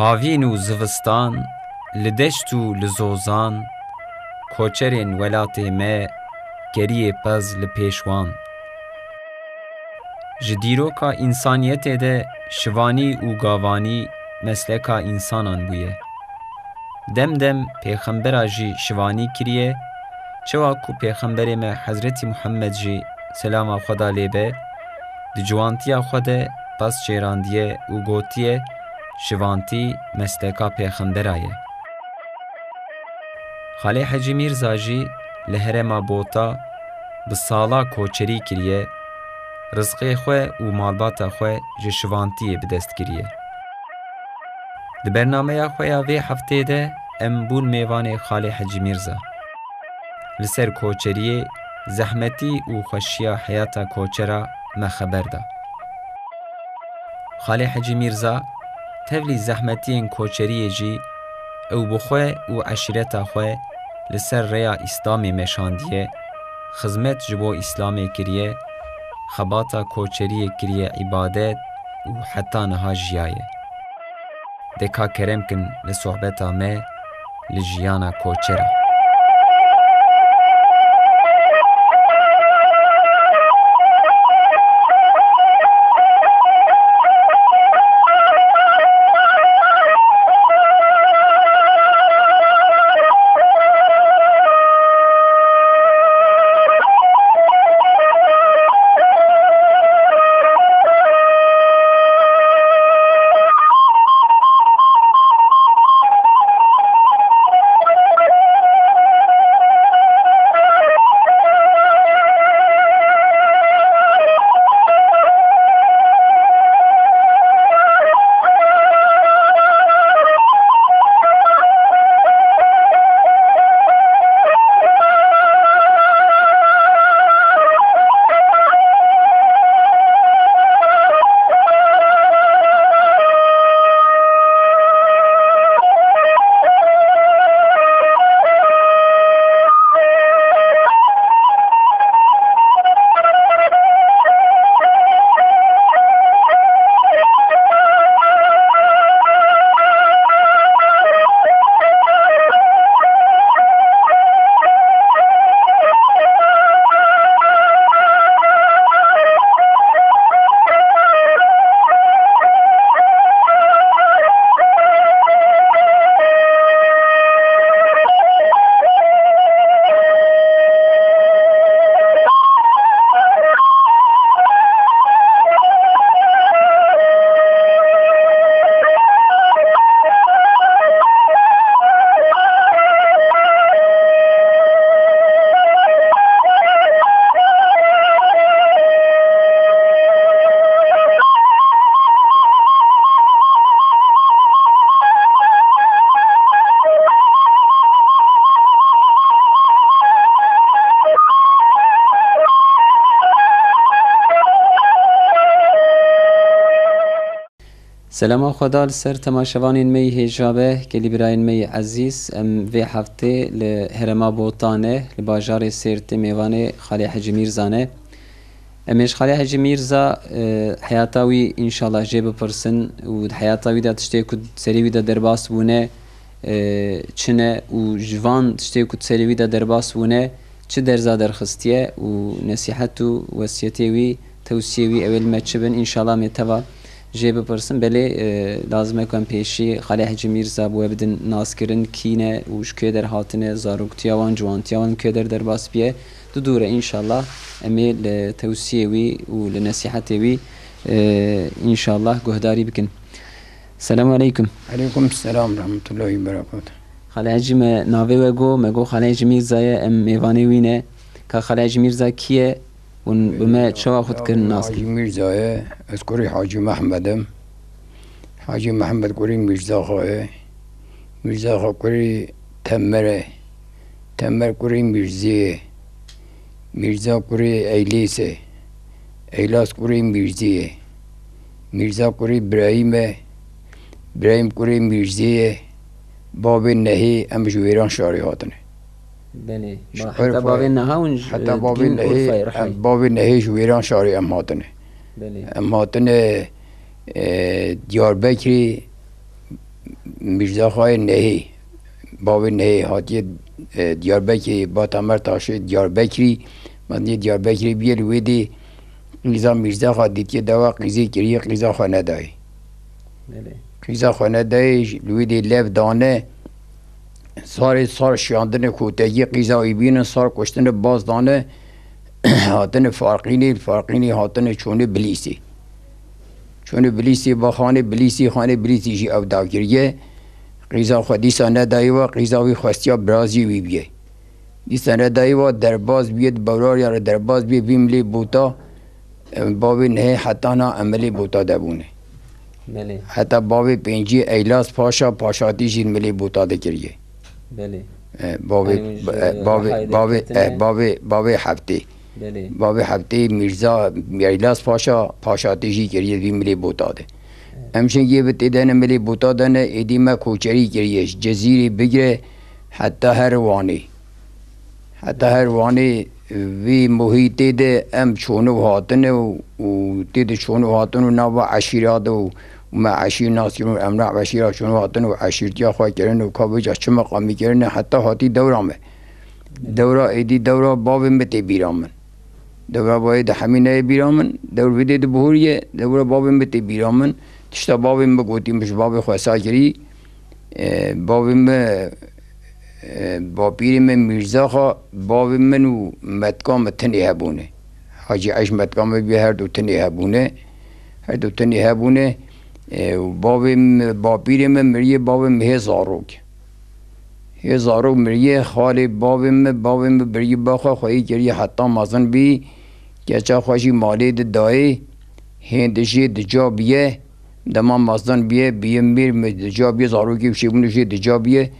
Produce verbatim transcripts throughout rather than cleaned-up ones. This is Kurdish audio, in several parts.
Havîn û zivistan, li deşt û li zozan, koçerên welatê me, keriyê pez li pêş wan. Ji dîroka însaniyetê de şivanî û gavanî mesleka însanan bûye. Dem dem pêxembera jî şivanî kiriye, çawa ku pêxemberê me Hezretî Muhammed jî, selama Xweda lê be, di ciwantiya xwe de pez çêrandiye û gotiye, şivantî mesleka pêxembera ye. Xalê Hecî Mîrza jî li herêma Bota bi sala koçerî kiriye, rizqê xwe û malbata xwe ji şivantiyê bi dest kiriye. Di bernameya xwe ya vê heftê de em bûn mêvanê Xalê Hecî Mîrza. Li ser koçeriyê, zehmetî û xweşiya heyata koçera me xeber da. Xalê Hecî Mîrza tevlî zehmetiyên koçeriyê jî ew bi xwe û eşîreta xwe li ser rêya Îslamê meşandiye, xizmet ji bo Îslamê kiriye, xebata koçeriyê kiriye îbadet û heta niha jiyaye. De ka kerem kin li sohbeta me li jiyana koçera. Selama Xweda li ser temaşevanên me yî hêja be, gelî birayên me yî ezîz. Em vê heftê li herêma Botanê, li bajarê Sêrtê mêvanê Xalê Hecî Mîrza ne. Em ê ji Xalê Hecî Mîrza, e, heyata wî înşallah jê bipirsin û di heyata wî de tiştê ku serê wî de derbas bûne, e, çi ne û ji van tiştê ku serê wî de derbas bûne, çi derza derxistiye û nesîhet û wesiyetê wî, tewsiyê wî ew ê li me çi bin, înşallah em ê teva jê bipirsin. Belê, e, lazim e ku em pêşî Xalê Hecî Mîrza bi we bidin naskirin, kî ne û ji kê der hatine, zaroktiya wan, ciwantiya wan li kê der derbas biye. Di dû re înşallah em ê li tewsiyê wî û li nesîhetê wî, e, înşallah guhdarî bikin. Selamu aleykum. Aleykum selam rahmetullahi berekatuh. Xalê Hecî, me navê we got, me got Xalê Hecî Mîrza ye, em mêvanê wî ne. Ka Xalê Hecî Mîrza kî ye? Hûn bi me çawa xwe dikirin nas? Hacî Mîrza ye, ez kurê Hacî Mehmed im. Hacî Mehmed kurê Mîrza Xo ye. Mîrza Xo kurê Temer e. Temer kurê Mîrzê ye. Mîrza kurê Eylês e. Eylas kurê Mîrzê ye. Mîrza kurê Birahîm e. Birahîm kurê Mîrzê ye. Bavê Nehê em ji Wêran şarê hatine. Belê. Ji Ba-, heta Urfayê. Bavê Neha hûn ji, Heta e, bavê digihîn Nehê, Urfayê, Rihayê. Em, bavê Nehê ji Wêran şarê em hatine. Belê. Em hatine, e, Diyarbekirê, Mîrzaxayê Nehê, bavê Nehê hatiye, e, Diyarbekirê, ba Temertaşê Diyarbekirî, mendiyê Diyarbekirê biyê li wê dê qîza Mîrzaxa dîtiye dewa qîzê kiriye, qîza xwe nedayê. Belê. Qîza xwe nedayê, li wê dê lev dane, sarê sar şiyandine kotekî qîza wî bînin, sar kuştine baz dane, hatine Farqînê, Farqînê hatine çûne Bilîsê. Çûne Bilîsê, ba xanê Bilîsê, xanê Bilîsê jî ew daw kiriye. Qîza xwe dîsa nedayê we, qîza wî xwestiya birazî wî biyê. Dîsa nedayê we derbaz biyê, di Bawrariya re derbaz biyê, vî milê bota, em, bavê Nehê heta na em milê bota de bûne. Belê. Heta bavê pêncî Eylas Paşa, Paşatî jî milê bota de kiriye. Belê. E, bavê, Yanî, e, ji bavê, Rihayê bavê, derketine. E, bavê, bavê heftê. Belê. Bavê heftê Mîrza Eylas Paşa, Paşatî jî kiriye vî milê bota de. Evet. Em jî yê bi tê de ne milê bota de ne, êdî me koçerî kiriye. Ji Cizîrê bigire heta her Wanê. Heta her Wanê vî muhîtê de em çûne û hatine û, û tê de çûne û hatin û nava eşîra de û, û me eşîr nas kirin û em nav eşîra çûne û hatin û eşîrtiya xwe kirin û ka vêca çi meqamî kirine heta hatî dewra me. Dewra êdî dewra bavê min tê bîra min. Dewra bavê de hemî neyê bîra min. Dewr vê dê de bihuriye, dewra bavê min tê bîra min. Tişta bavê min gotî, min ji bavê xwe sa kirî. E, bavê min, e, bapîrê min Mîrzaxa, bavê min û metka min tinê hebûne. Hacî Eyş metka min bî, her du tinê hebûne. Her du tinê hebûne. E, û bavê min, bapîrê min miriye, bavê min hê zarok. Hê zarok miriye, xalê bavê min, bavê min birî ba xwe, xweyî kiriye heta mezin bî. Keça xwe jî malê de dayê, hêndî jê di ca biye. Dema mezin biye, biye mîr mi di ca biye, zarokê wişê bûne jê di ca biye.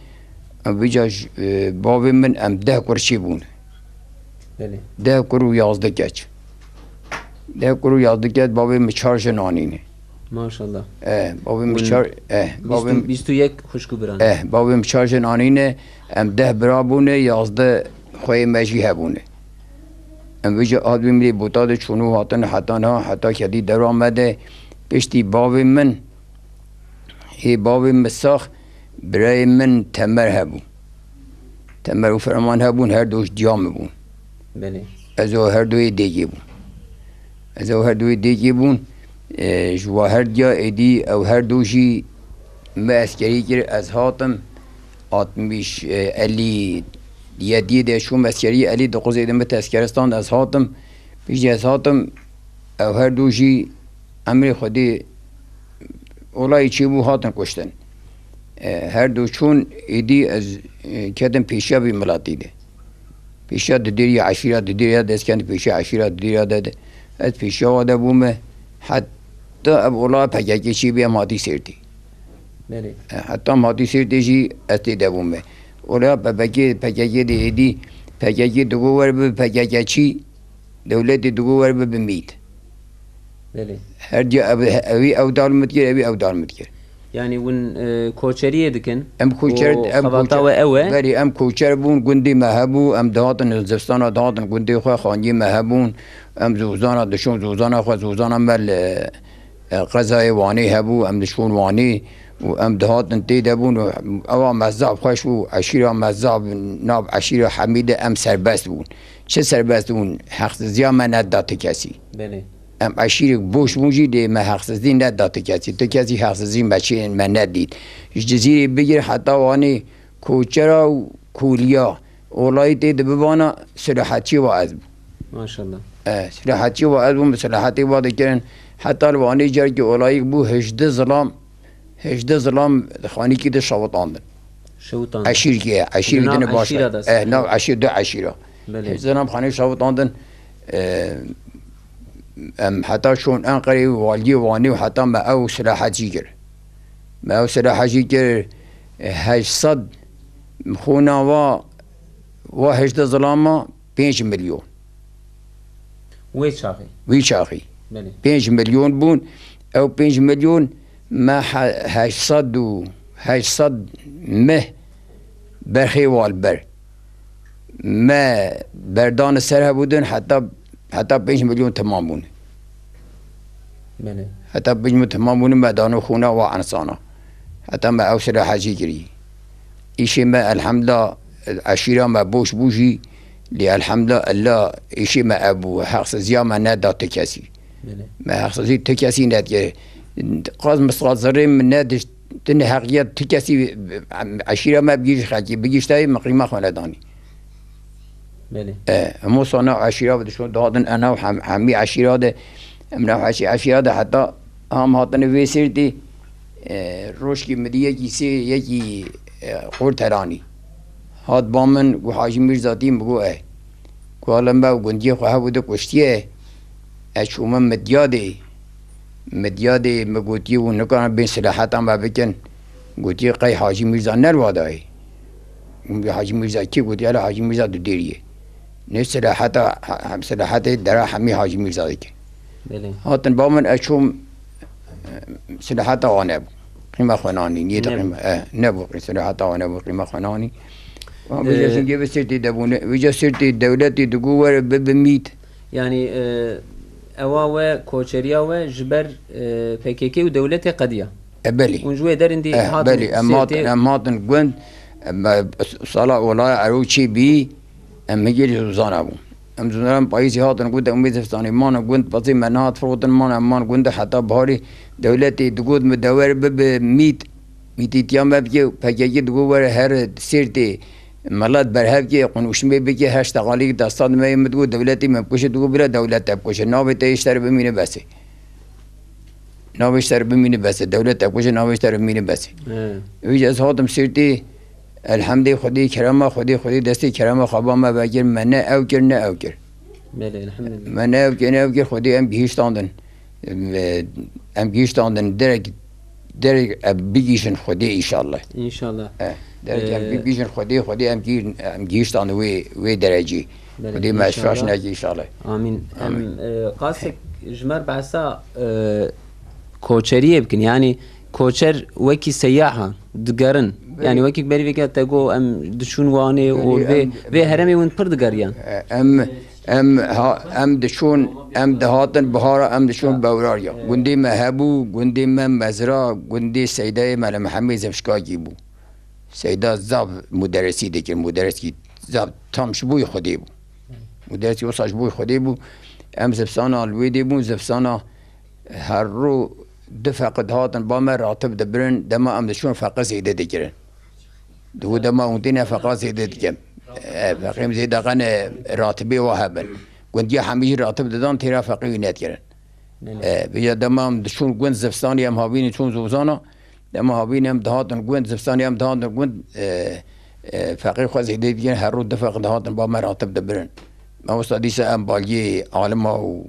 Em vêca ji, e, bavê min em deh kur çêbûne. Belê. Deh kur û yazdeh keç. Deh kur û yazdeh keç, bavê min çar jin anîne. Maşallah. Eh, bavê min Hûn çar, eh, bîst û, bavê min bîst û yek xwişk û biran. Eh, bavê min çar jin anîne, em deh bira bûne, yazdeh xweyê me jî hebûne. Em vêca hat vê milê bota de çûn û hatin heta niha, heta kedî dewra me de piştî bavê min, hê bavê min sax, birayê min Temer hebû. Temer û Ferman hebûn, her du ji diya min bûn. Belê. Ez û her du yê dêkê bûn. Ez û her du yê dêkê bûn. E, ji wa her diya êdî ew her du jî me eskerî kir, ez hatim. Altmış, e, elî yediyê de çûm eskerî, elî dokuzê de min tezkere stand, ez hatim. Piştî ez hatim, ew her du jî emrê Xwedê olayê çêbû, hatin kuştin. E, her du çûn, êdî ez, e, ketim pêşiya vî miletî de. Pêşiya Didêrî, eşîra Didêrî ya de, ez ketim pêşiya eşîra Didêrî ya de, de. Ez pêşiya wa de bûme. Heta ev olaya P K K çêbû, em hatî Sêrtê. Belê. E, heta em hatî Sêrtê jî ez tê de bûme. Olaya P K K, P K K de êdî, P K K digo wer bi P K K çî, dewletê digo wer bi bi mît. Belê. Her diya ev, ewî ew dal min dikir, ewî ew dal min dikir. Yanî hûn, e, koçeriyê dikin? Em koçer, û em xebata koçer, we ew e? Berî em koçer bûn, gundê me hebû, em dihatin zivistana dihatin gundê xwe, xaniyê me hebûn, em zozana dişon, zozana xwe, zozana me li, e, qezayê Wanê hebû, em dişon Wanê û em dihatin tê de bûn û ewa me zaf xweş bû, eşîra me zaf, nav eşîra Hemî de em serbest bûn. Çi serbest bûn? Heqsiziya me neda ti kesî. Belê. Em eşîrek boş bûn jî, lê me heqsizî neda ti kesî. Ti kesî heqsizî me çê, me nedît. Ji Cizîrê bigir heta Wanê koçera û koliya olayî tê de bibana, silahetçî wa ez bû. Maşallah. E, silahetçî wa ez bûm, bi silahetê wa dikirin. Heta li Wanê carekî olayîk bû, hejdeh zilam, hejdeh zilam xanîkî de şewitandin. Şewitandin. Eşîrkê, eşîrkê Di nav dine baş. Eşîra de Eh, nav eşîr, du eşîra. Belê. Hejdeh zilam xanî şewitandin. E, em heta şon Enqerê û waliyê Wanê û heta me ew silahetçî kir. Me ew silahetçî kir, e, heşt sed xûna wa, wa hejdeh zilama pênc milyon. Wê çaxê. Wî çaxî. Belê. Pênc milyon bûn. Ew pênc milyon me he-, heşt sed û heşt sed meh berxê wal ber. Me berdane ser hebûdin heta, heta pênc milyon temam bûn. Belê. Heta pênc milyon temam bûn me dano xûna wa insana. Heta me ew silaha jî kirî. Îşê me elhemdulillah, eşîra me boş bû jî, lê elhemdulillah illa îşê me ev bû, heqsiziya me neda ti kesî. Belê. Me heqsizî ti kesî nedike. Qaz misqal zerrê min nedişt, ti neheqiya ti kesî, eşîra me bigihîşt xelkî, bigihîştayê min qîma xwe nedanî. Belê. E, hemû sana eşîra bi dişon dihatin, enav hem-, hemî eşîra de, em nav heşî eşîra de heta ham hatine vê sêrtê, e, rojkî min dî yekî sê, yekî, e, qurt heranî. Hat ba min, got, Hacî Mîrza tî, min got, e. Got, hala me û gundiyê xwe hebû di kuştiye. Ez çûme Midyadê. Midyadê min gotiye, hûn nikarin bên silaheta me bikin. Gotiye, qey Hacî Mîrza nerwa dayê? Min Hacî Mîrza kî? Gotiye, hele Hacî Mîrza di dêriyê. Nê silaheta, hem silahetê dera hemî Hacî Mîrza dike. Belê. Hatin ba min, ez çûm, e, silaheta wan nebû. Qîma xwe nanî, niyê de Nebû. qîma, e, nebû, qî-, silaheta wan nebû, qîma xwe nanî. Wan vêca Ee, jingê bi sirtê de bûne, vêca sirtê dewletê digo were bibe mît. Yani, e, ewa we, koçeriya we ji ber, e, P K K û dewletê qediya. E, belê. Hûn ji wê derindî E, hatin belê, em sêrtê hatin, em hatin gund, em, e, sala olaya ero çê bî, em hingê li Zozana bûn. Em Zozana payîzê hatin gund, em wê zistanê mana gund, pezê me nehat firotin mana, em man gund heta biharê dewletê digot min dewer bibe mît, mîtîtiya me bike, P K K digot were her sêrtê Milet berhev kê, qunuşmê bike, heşt xalîk destan me yê, min digot, dewletî me bikuşe, digot, bira dewlet te bikuşe. Navê te ji te re bimîne bes e. Navê ji te re bimîne bes e. Dewlet te bikuşe, navê ji te re bimîne bes e. He. Vî ez hatim sirtî, elhemdê Xwedê, kerema Xwedê, Xwedê destê kerema xwe ba me vekir, me ne ew kir, ne ew kir. Belê, elhamdülillah. Me ne ev kir, ne ev kir, Xwedê em gihîştandin. Em, e, em gihîştandin, derek, derek em bigihîşin Xwedê înşallah. Înşallah. E, derek em Ee, bigihîşin Xwedê, Xwedê em gihî-, em gihîştandin wê, wê derecî. Belê, Xwedê me înşallah. şaş neke înşallah. Amîn. Amîn. Em, e, qasek ji me re behsa, e, koçeriyê bikin. Yani koçer wekî seyaha digerin. Belê. Yani wekî berî vêga te got em diçûn Wanê û Belê, vê, em, vê herêmê hûn pir digeriyan. E, em, em, ha, em diçûn, em dihatin bihara, em diçûn Bewrariya. Gundê me hebû, gundê me mezra, gundê Seydayê Mele Mihemê Zevşkakî bû. Seyda zaf muderesî dikir, muderesî zaf tam ji bo Xwedê bû. Muderesî wisa ji bo Xwedê bû. Em zivsana li wê dê bûn, zivsana her rû du feqe dihatin ba me ratib dibirin, dema em diçûn feqe zêde dikirin. Di wî dema hûn têne feqa zêde dikin. E, feqê em zêde qene ratibê wa hebin. Gundiya hemî jî ratib didan têra feqê wî nedikirin. Belê. E, vêca dema em diçûn gund zivistanê em havînê çûn Zozana, dema havînê em dihatin gund, zivistanê em dihatin gund, e, e, feqê xwe zêde dikin, her rû du feq dihatin ba me ratib dibirin. Mamosta dîsa em baliyê alima û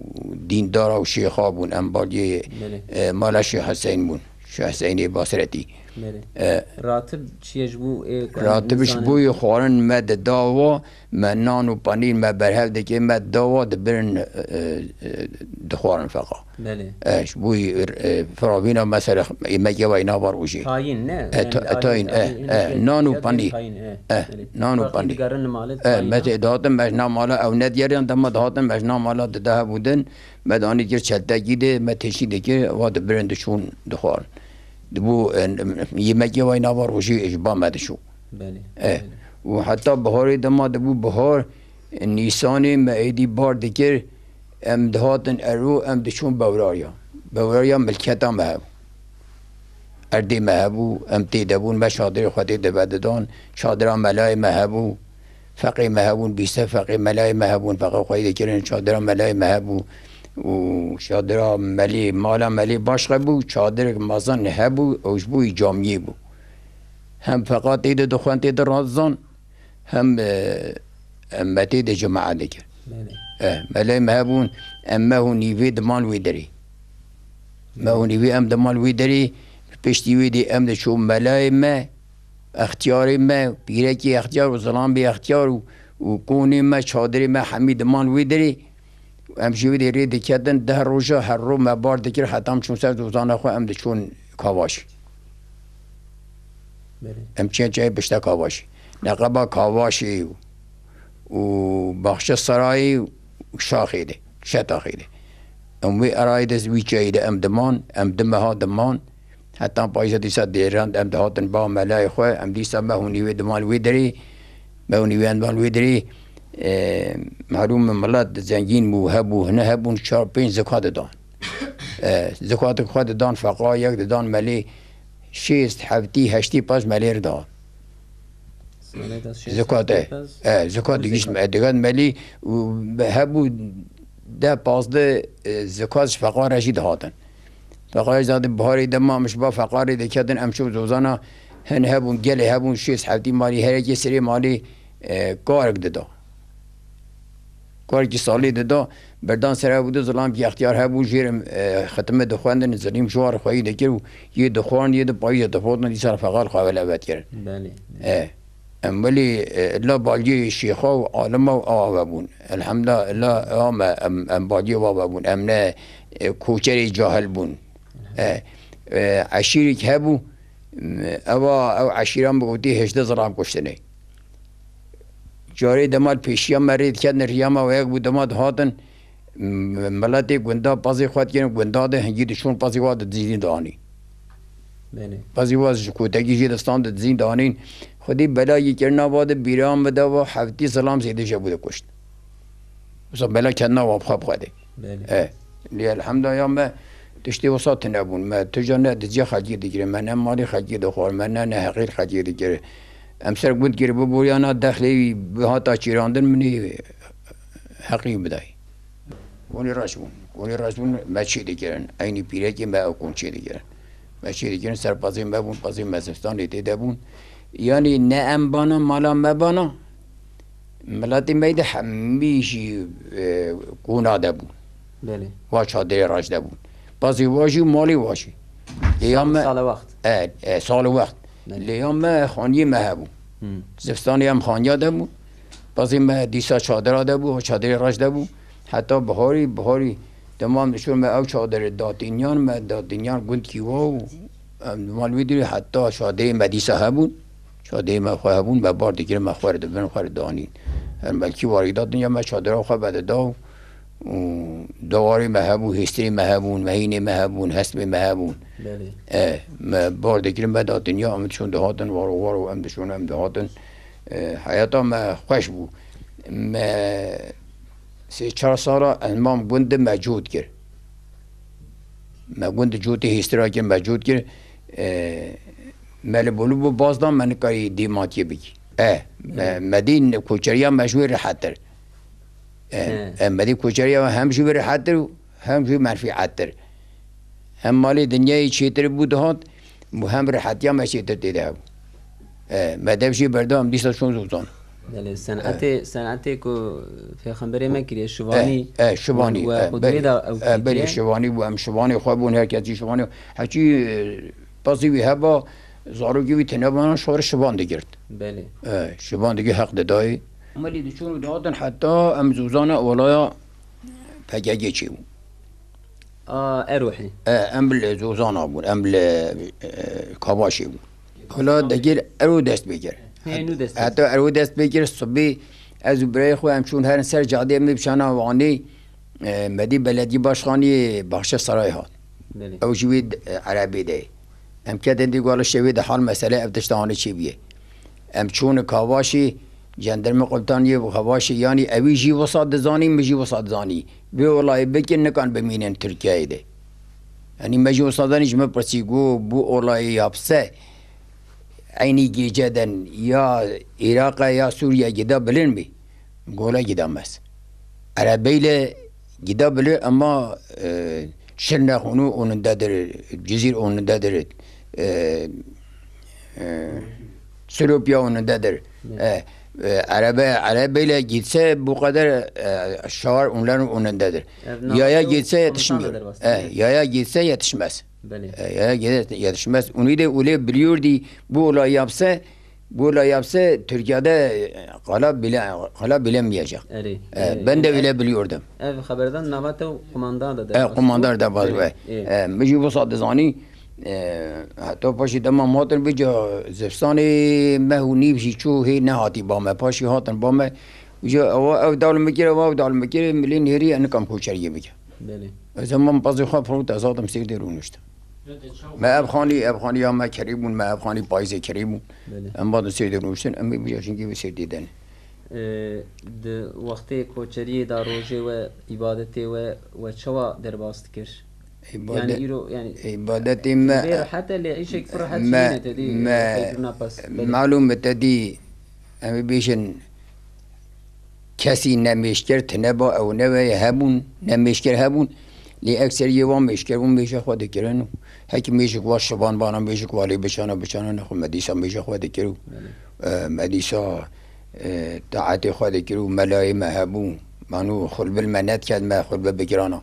dîndara û şêxa bûn, em baliyê, Belê. e, mala Şêx Hüseyin bûn. Şêx Hüseyinê Basretî. Belê. E, Ratib çi ye ji bo ê ku em Ratib ji nizanin? Bo yê xwarin me dida wa, me nan û panîr me berhev dike, me dida wa dibirin, e, e, dixwarin feqa. Belê. E, ji bo yê, e, firavîna mesela yemekê wa yê nava rojê. Tayîn ne? E, Yani ta-, e, alî, tayîn, alî, e, hinekê e, nan û ya panîr. Tayîn, e. E, Belê. Nan û Farqî panîr. digerin li malê E, tayîna. Me tê dihatin me ji nav mala ew nedigerin, dema dihatin me ji nav mala dide hebûdin, me danî kir çeltekî de, me têşî dikir, wa dibirin diçûn dixwarin. Dibû, e, yemekê wa yê nava rojê ji ba me diçû. Belê, E, belê. Û heta biharê dema dibû bihar, Nîsanê me êdî bar dikir, em dihatin ero, em diçûn Bewrariya. Bewrariya milketa me hebû. Erdê me hebû, em tê de bûn, me çadirê xwe tê de vedidan, çadira melayê me hebû, feqê me hebûn, bîst feqê melayê me hebûn, feqê xwe yê dikirin, çadira melayê me hebû û çadira melê, mala melê başqe bû, çadirek mezin hebû, ew ji bo yê camiyê bû. Hem feqa tê de dixwend, tê de radizan, hem, e, em me tê de cemaet dikir. Belê. E, melê me hebûn, em meh û nîvê diman wê derê. Meh û nîvê em diman wê derê, piştî wê dê em diçûn melayê me, extiyarê me, pîrekî extiyar û zilamê extiyar û, û konê me, çadirê me hemî diman wê derê. Em ji wê dê rê diketin, deh roja her ro me bar dikir, heta em çûn ser dozana xwe, em diçûn Kavaşî. Belê. Em çiyan çayê pişta Kavaşî. Neqeba Kavaşî û, û Baxçe Sarayê û Şaxê de, Şetaxê de. Em wê erayê de, wî çayê de em diman, em du meha diman. Heta payîza dîsa dêrand em dihatin ba melayê xwe, em dîsa me hûnî wê diman wê derê, me hûnî wê em diman wê derê. E, Merûm min milet zengîn bû, hebû, hine hebûn çar pênc zika didan. E, zikatik xwe didan feqa, yek didan melê, şêst, heftî, heştî paş melê re da. Zikat e. E, zikat digişt me, digat melî û hebû deh pazdeh, e, zikat ji feqa re jî dihatin. Feqa jî zade biharê dema min ji ba feqa rê diketin, em çû zozana hin hebûn, gelê hebûn, şêst heftî malî, her yekê serê malê, e, karek dida. Karekî salê dida, berdan ser hebû du zilamkî extiyar hebû, jê re, e, xitime dixwendin, zilîm ji wan re xweyî dikir û yê dixwand, yê di payîzê dixwandin, dîsa feqal xwe wele vet kirin. Belê. E, em welî, e, la balcê şêxa û alima û awa vebûn. Elhemdulillah, la ewa me, em, em balcê wa vebûn. Em ne, e, koçerê cahil bûn. E, e, eşîrek hebû, ewa, ew eşîran bi gotî hejdeh zilam kuştinê. Carê dema li pêşiya me rê diketin, riya me wek bû, dema dihatin, m-, miletê gunda pezê xwe dikirin, gunda de hingî diçûn pezê wa didizîn dianîn. Belê. Pezê wa ji kotekî jê distan didizîn dianîn. Xwedî bela yê kirina va de bîra min de va heftî zilam zêde ji bû dikuşt. Wisa bela ketina wa bi xwe bi xwe de. Belê. E, lê elhemda ya me tiştê wisa tune bûn. Me tu ca ne diziya xelkê dikirin, me ne malê xelkê dixwar, me ne neheqê xelkê dikir. Em ser gund kir, bi boriyana dexlê wî bihata çêrandin, min ê heqî bidayî. Konî reş bûn. Konî reş bûn, me çê dikirin. Eynî pîrekê me ew kon çê dikirin. Me çê dikirin, ser pezê me bûn, pezê me zistanê tê de bûn. Yanî ne em bana, mala me bana, miletê me de hemî jî, e, kona de bûn. Belê. Wa çadirê raş de bûn. Pezê wa jî, malê wa jî. Lê ya Sal-, me, sala wext. E, e, sala wext. Belê. Lê ya me xaniyê me hebû. Hmm. Zivistanê em xaniya de bû. Pezê me dîsa çadira de bû, çadirê raş de bû. Heta biharî, biharî dema em diçûn me ew çadirê datîniyan, me datîniyan gundkî wa û em mal wî dirê heta çadirê me dîsa hebûn. Çadirê me xwe hebûn, me bar dikirin, me xwe re dibin, xwe re danîn. Her belkî warî da dinya me çadira xwe vedida û û dewarê me hebû, hêstirê me hebûn, mehînê me hebûn, hespê me hebûn. Belê. E, me bar dikirin, me da dinya, em diçûn dihatin, waro waro em diçûn, em dihatin. E, heyata me xweş bû. Me sê çar sala ez mam gund de me cot kir. Me gund cotê hêstira kir, me cot kir. E, me li bolû bû baz da, me nikarî dêmatiyê bikî. E, me, Hı. me dî koçeriya me ji wê rehettir. E, Hı. e, me dî koçeriya me hem ji wê rehettir û hem ji wê menfîettir. Hem malê dinyayê çêtir bû dihat, bû hem rehetiya me çêtir tê de hebû. E, me dev jî berda, em dîsa çûn zozan. Belê, senetê, senetê ku Pêxemberê me kiriye, şivanî E, e, şivanî, we, e, xwe belê, de ew e, belê kiriye. Şivanî bû, em şivanê xwe bûn, her kesî şivanî. Heçî, e, pezî wî heba, zarokê wî tune bana, şor şivan digirt. Belê. E, şivan digir heq didayê. Em lê diçûn û dihatin heta em zozana olaya P K K çêbû. A, Erûhî. E, em li Zozana bûn, em li, e, Kavaşê bûn. Wela degir Erû dest pê kir. Hê, nû dest pê. Heta Erû dest pê kir, sibê ez û birayê xwe em çûn herin ser cadê, em ê biçana Wanê, e, me dî beledî başxanî Baxçesaray hat. Belê. Ew jî wê, e, erebê de. Em ketin dî gala şevê de hal mesele ev tişta anî çê bûye. Em çûn Kavaşê, cenderme komutaniyê bû Kavaşê, yanî ewî jî wisa dizanî, min jî wisa dizanî. Vê olayê bikin nikan bimînin Tirkiyeyê de. Yanî me jî wisa zanî, ji min pirsî got, bu olayê yapse eynî geceden ya Iraq e ya Sûriye gida bilin mi? Gole gidamez. Erebeyle gidabilir ama, e, Şirnex onun, onun dedir, Cizîr onun dedir, e, e, Silopya onun dedir. Evet. E, e, araba, arabayla gitse bu kadar, e, şehir onların onun dedir. Evet, Yaya navajo gitse komutan yetişmiyor. da derbas E, ediyor. yaya gitse yetişmez. Belê. E, yaya gitse yetişmez. Onu da öyle biliyordu. Bu olay yapsa Gola yapse Türkiye'de, e, kala bile, kala bilemeyecek. Erê, E, erê. ben de Yani öyle biliyordum. Ev xeberdan nava te û kumandan da E, derbas kumandan bû. da bazı Erê, ve. erê. E, mijî bu saat zanî, e, hatta paşi dema matin bica zefsani mehu nîv jî çû hê nehatî bame. Paşi hatin bame. Uca ewa ev dal mikir, ewa ev dal mikir, milî nêrî enikam koçeriyê bike. Belê. O zaman bazı xwe pro tezadım seyde rûniştim. Me ev xanî, ev xanî ya me kirî bûn, me ev xanî payîzê kirî bûn. Belê. Em badin sêrdê rûniştin, em ê bûya jingî wê sêrdê den. Ee, di wextê koçeriyê de rojê we, îbadetê we, we çawa derbas dikir? Îbadet-, Yani îro, yani îbadetê me, vê rehet e, lê îşek pir rehet me, jî ne te dî, me, e, xeyrûna pes. Belê. Malûm e te dî, em ê bêjin, kesî ne mêşker tine ba, ew ne weye hebûn, ne mêşker hebûn. Lê ekseriyê wan mêşker bûn, mêşa xwe dikirin û hekî mêşik wa şivan bana, mêşik wa lê biçana, biçana nexwe me dîsa mêşa xwe dikir û, Belê. e, me dîsa, e, taetê xwe dikir û melayê me hebû. Manu xulbil me nediket, me xulbi bikirana.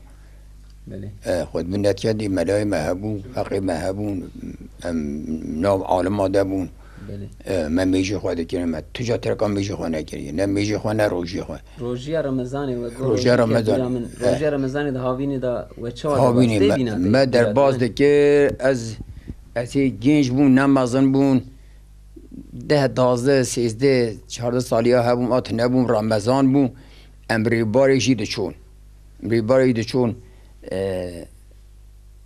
Belê. E, xutbûn nediket, melayê me hebû, feqê me hebûn, em nav alima de bûn. Belê. E, me mêjê xwe dikirin, me tu ca terka mêjê xwe nekiriye. Ne mêjê xwe, ne rojiyê xwe. Rojiya Remezanê we got, Rojiya rojî Remezanê, kebîra min, e. Rojiya Remezanê de havînê de we çawa Havînê derbas, me, tê bîna te, me bîra derbas te ne? Dikir, ez, ez hê genç bûn, ne mezin bûn. Deh, dazdeh, sêzdeh, çardeh saliya hebûm, at nebûm, Remezan bû. Em rêbarê jî diçûn. Rêbarê diçûn, e,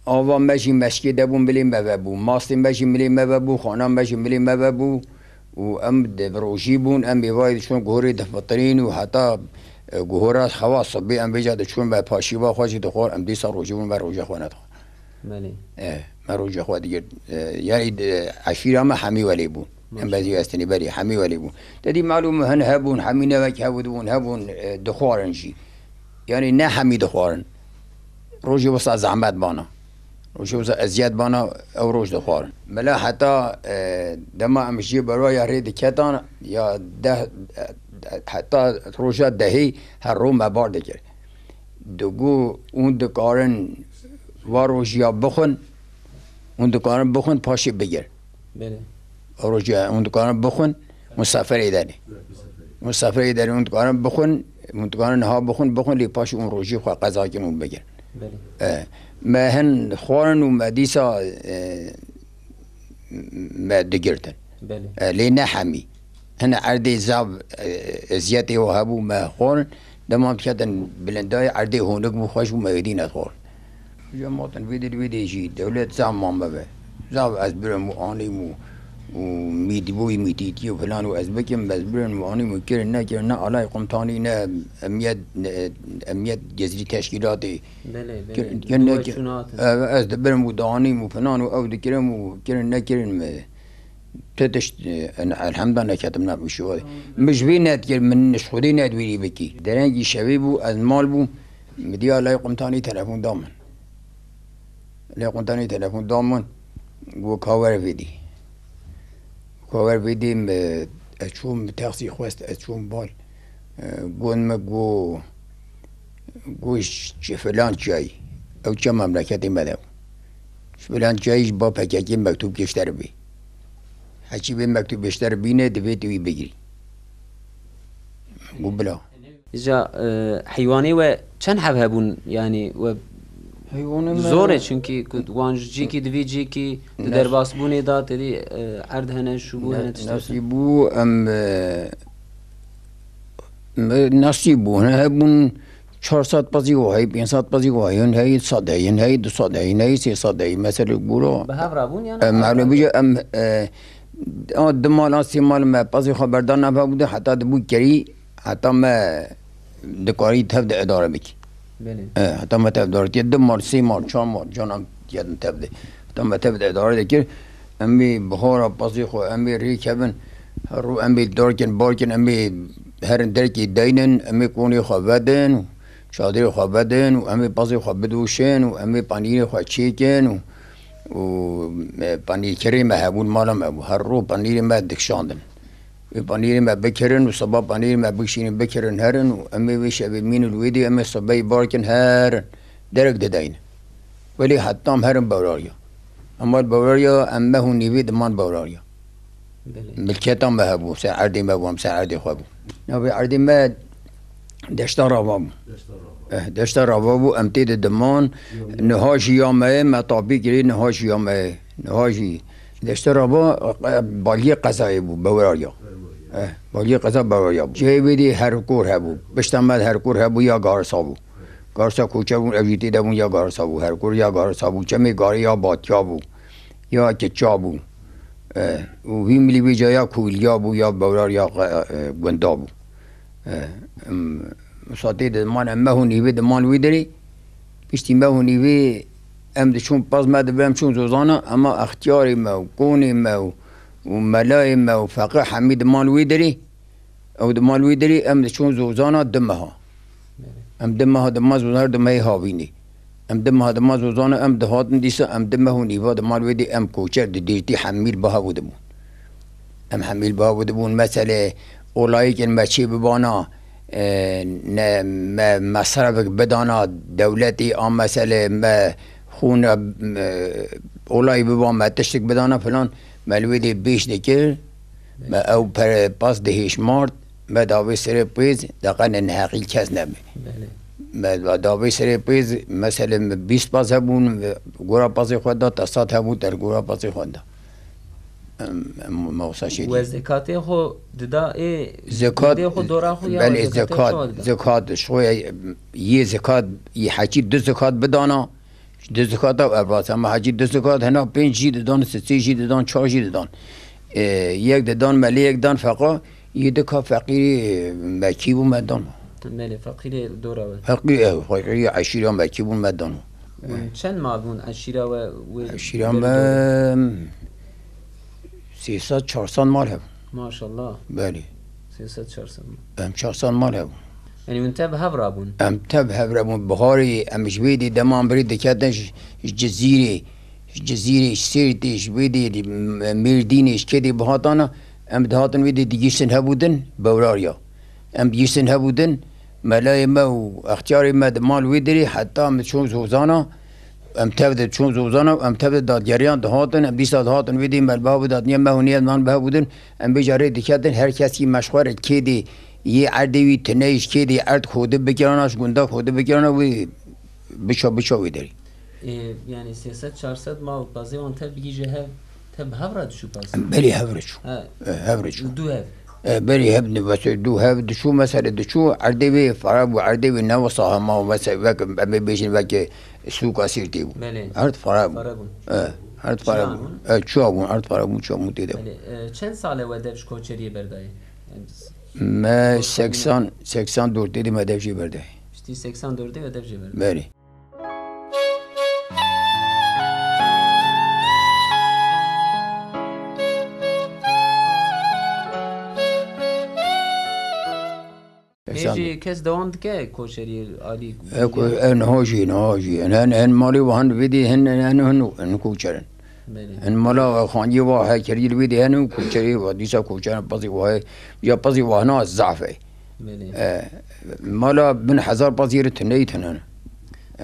ava me jî meşkê de bû, milê me ve bû. Mastê me jî milê me ve bû, xana me jî milê me ve bû. Û em di rojî bûn, em mêvayê diçûn guhorê difitirîn û heta, e, guhora xewa sibê em vêca diçûn me paşîva xwe jî dixwar, em dîsa rojî bûn, me roja xwe nedixwar. Belê. E, me roja xwe digirt. E, yanî, e, eşîra me hemî welê bû. Em Maşallah. Bezî estinî berî hemî welê bû. Te dî malûm hin hebûn, hemî nevek hebû dibûn, hebûn, e, dixwarin jî. Yanî ne hemî dixwarin. Rojê wisa zehmet bana. Rojê wisa eziyet bana, ew roj dixwarin. Mela heta, e, dema em ji berwaya rê diketan, ya deh, e, heta roja dehê her ro me bar dikir. Digo, hûn dikarin va rojiya bixwin, hûn dikarin bixwin, paşê bigir. Belê. Rojiya hûn dikarin bixwin, hûn seferê derê. Hûn seferê derê, hûn dikarin bixwin, hûn dikarin niha bixwin, bixwin, lê paşê hûn rojî xwe qeza kin û bigir. Belê. E, me hin xwarin û me dîsa, e, me digirtin. Belê. E, lê ne hemî. Hine erdê zav, e, eziyetê û hebû me xwarin, dema em diketin bilindayê erdê honik bû, xweş bû, me êdî nedixwarin. Cematin vê dê, vê dê jî dewlet zav ma me be. Zav ez birim û anîm û, û mîtbûyî, mîtîtî û filan û ez bikim, ez birim û anîm û kirin, nekirin, ne alay qumtanî, ne emiyet, ne emiyet gizlî teşkîlatê. Belê, belê. Kir-, Di kirin, duwa nekirin. Çûna hatin. Ev, ez dibirim û danîm û filan û ew dikirim û kirin, nekirin me. Ti tişt, e, en-, elhemda neketim nav û şiva. Min ji vê nedikir, min ji Xwedê nedwêrî bikî. Derengî şevê bû, ez mal bûm, min diya lay qumtanî telefon da min. Lay qumtanî telefon da min, got, "Ka were vêdî." Ka were vêdî, min, ez çûm, min texsî xwest, ez çûm bal. E, got min, got, Got, "Ji filan çiyayî, ew çiya memleketê me de." Ji filan çiyayî ji ba P K K mektûb kê ji te re bê. Heçî vê mektûbê ji te re bîne, divê tu wî bigirî. Got, "Bila." Îja, e, heywanê we çend heb hebûn? Yanî we Heywanê me zor e, çunkî ku wan ji cîkî divî cîkî di Nas- derbasbûnê de tedî, e, erd hene, şûbû Ne-, hene, tişt hene. Nasîb bû, em, e, me nasîb bû. Hine hebûn çar sed pezî wahî, pênc sed pezî wahî, hin heyî sed heyî, hin heyî du sed heyî, hin heyî sê sed heyî. Meselê gûro. Bi hev rabûn yan? Em, malum bije, em, e, a, di mal, a sê mal me pezî xwe berdan nava bû de, heta dibû kerî, heta me dikarî tev de idare bikî. Belê. E, heta me tev de, du mal, sê mal, çar mal, cana diyetin tev de. Heta me tev de idare dikir. Em ê bihara pezî xwe, em ê rêkevin. Her ro em ê darkin, barkin, em ê herin derkê deynin, em ê konê xwe vedin, çadirê xwe vedin û em ê pezê xwe bidoşin û em ê panîrê xwe çêkin û, û, e, panîrkirê me hebûn, mala me bû. Her ro panîrê me dikişandin. Wê panîrê me bikirin û siba panîrê me bikişînin, bikirin herin û em ê wê şevê mînin li wê dê, em ê sibeyê barkin herin. Derek dideynin. Welê heta em herin Bewrariya. Em wer Bewrariya, em meh û nîvê diman Bewrariya. Belê. Milketa me hebû, ser erdê me bû, em ser erdê xwe bû. Navê erdê me Deşta Rava bû. Deşta Rava. Eh, Deşta Rava bû, em tê de diman. Niha jî ya me ye, me tapî kirî, niha jî ya me ye. Niha jî. Deşta Rava, eh, baliyê qezayê bû, Bewrariya. Eh, baliyê qeza Bewrariya bû. Cihê wê dê herkor hebû. Pişta me herkor hebû ya Garisa bû. Garsa koçer bûn, ev jî tê de bûn, ya garsa bû, herkur ya garsa bû, çemê garê ya batiya bû, ya kiça bû. E, û vî milî vê ca ya kûliya bû, ya bewrar ya qe-, e, gunda bû. E, em, wisa tê de man, em meh û nîvê diman wî derê. Piştî meh û nîvê em diçûn pas me dibe, em çûn Zozana, ema extiyarê me û konê me û, û melayê me û feqê hemî diman wî derê. Ew diman wî derê, em diçûn Zozana du meha. Belê. Em du meha diman Zozana, her du mehê havînê. Em du meha diman Zozana, em dihatin dîsa, em du meh û nîva diman wê dê, em koçer di dêrtî hemî li ba hev dibûn. Em hemî li ba hev dibûn, mesele olayêkên me çê bibana, e, ne, me mesrefek bidana dewletê, a mesele me xûna, e, olay biba, me tiştek bidana filan, me li wê dê bêş dikir, me ew pere pas dihêşmart, me da vê serê pêz, deqene neheqî kes nebe. Belê. Me da vê serê pêz, mesele me bîst pas hebûn, gora pasê xwe da, te sed hebû, te gora pasê xwe da. Em, em, me wisa şêrî. We zekatê xwe dida ê Zekat, gundê xwe, dora xwe ya belê, we zekatê zekat, çawa dida? Zekat, şoya, yê zekat, yê heçî du zekat bidana, du zekata ev rast, ama heçî du zekat hena pênc jî didan, sisê jî didan, çar jî didan. E, yek didan, me lê yek dan feqa, yê dika feqîrî, e, me kî bû me dan. Belê, feqîrê dora we. Feqîr, e, feqîrê eşîra me kî bûn me dan. Hûn çend mal bûn eşîra we wê Eşîra me sê sed çar sed mal hebûn. Maşallah. Belê. Sê sed çar sed mal. Em çar sed mal hebûn. Yanî hûn tev hev rabûn? Em tev hev rabûn. Biharê em ji vê dê deman birî diketin ji, ji Cizîrê, ji Cizîrê, ji Sêrtê, ji vê dê, Mêrdînê, ji kê dê bihatana, em dihatin vê dê digihîştin hebû din, Bewrariya. Em digihîştin hebû din, melayê me û extiyarê me di mal wê derê, heta em çûn Zozana, em tev de çûn Zozana û em tev de dadgeriyan dihatin, em dîsa dihatin wê dê me li ba bû dadniya me hûniyet man bi hev bûdin, em vêca rê diketin, her kes kî meşxwer kê dê yê erdê wî tune ji kê dê erd xwedî bikirana, ji gunda xwedî bikirana wê biça biça wê derê. Ê, yanî sê sed çar sed mal pazê wan tev bigîje hev, tev bi hev re diçû pazê? Belê hev re çû. He. E, hev re çû. Du hev. E, belê hev ne, wese du hev diçû, mesele diçû, erdê wê fara bû, erdê wê ne wesa hema, wese wek, em ê bêjin weke sûka Sêrtê bû. Belê. Erd fara bû. Fara bûn. E, erd fara bû. Çiyan bûn? E, çiya bûn, erd fara bû, çiya bû tê de. Belê. E, çend sal e we dev ji koçeriyê berdayê? Yanî s-, Me seksen, seksen dört dedi me dev jê berdayê. Piştî seksen dördê we dev jê berdayê. Belê. Pê jî kes dewam dike koçeriyê alî? E, ku-, e, niha jî, niha jî. Hin, hin, hin malê wan vê dê hin, hin, hin, hin koçer in. Belê. Hin mala xaniyê wa he kerî li vê dê hene û koçerê wa dîsa koçer in, pezê wa heye. Ya pezê wa hina zaf e. Belê. E, mala bin hezar pezê re tuneyî tune ne.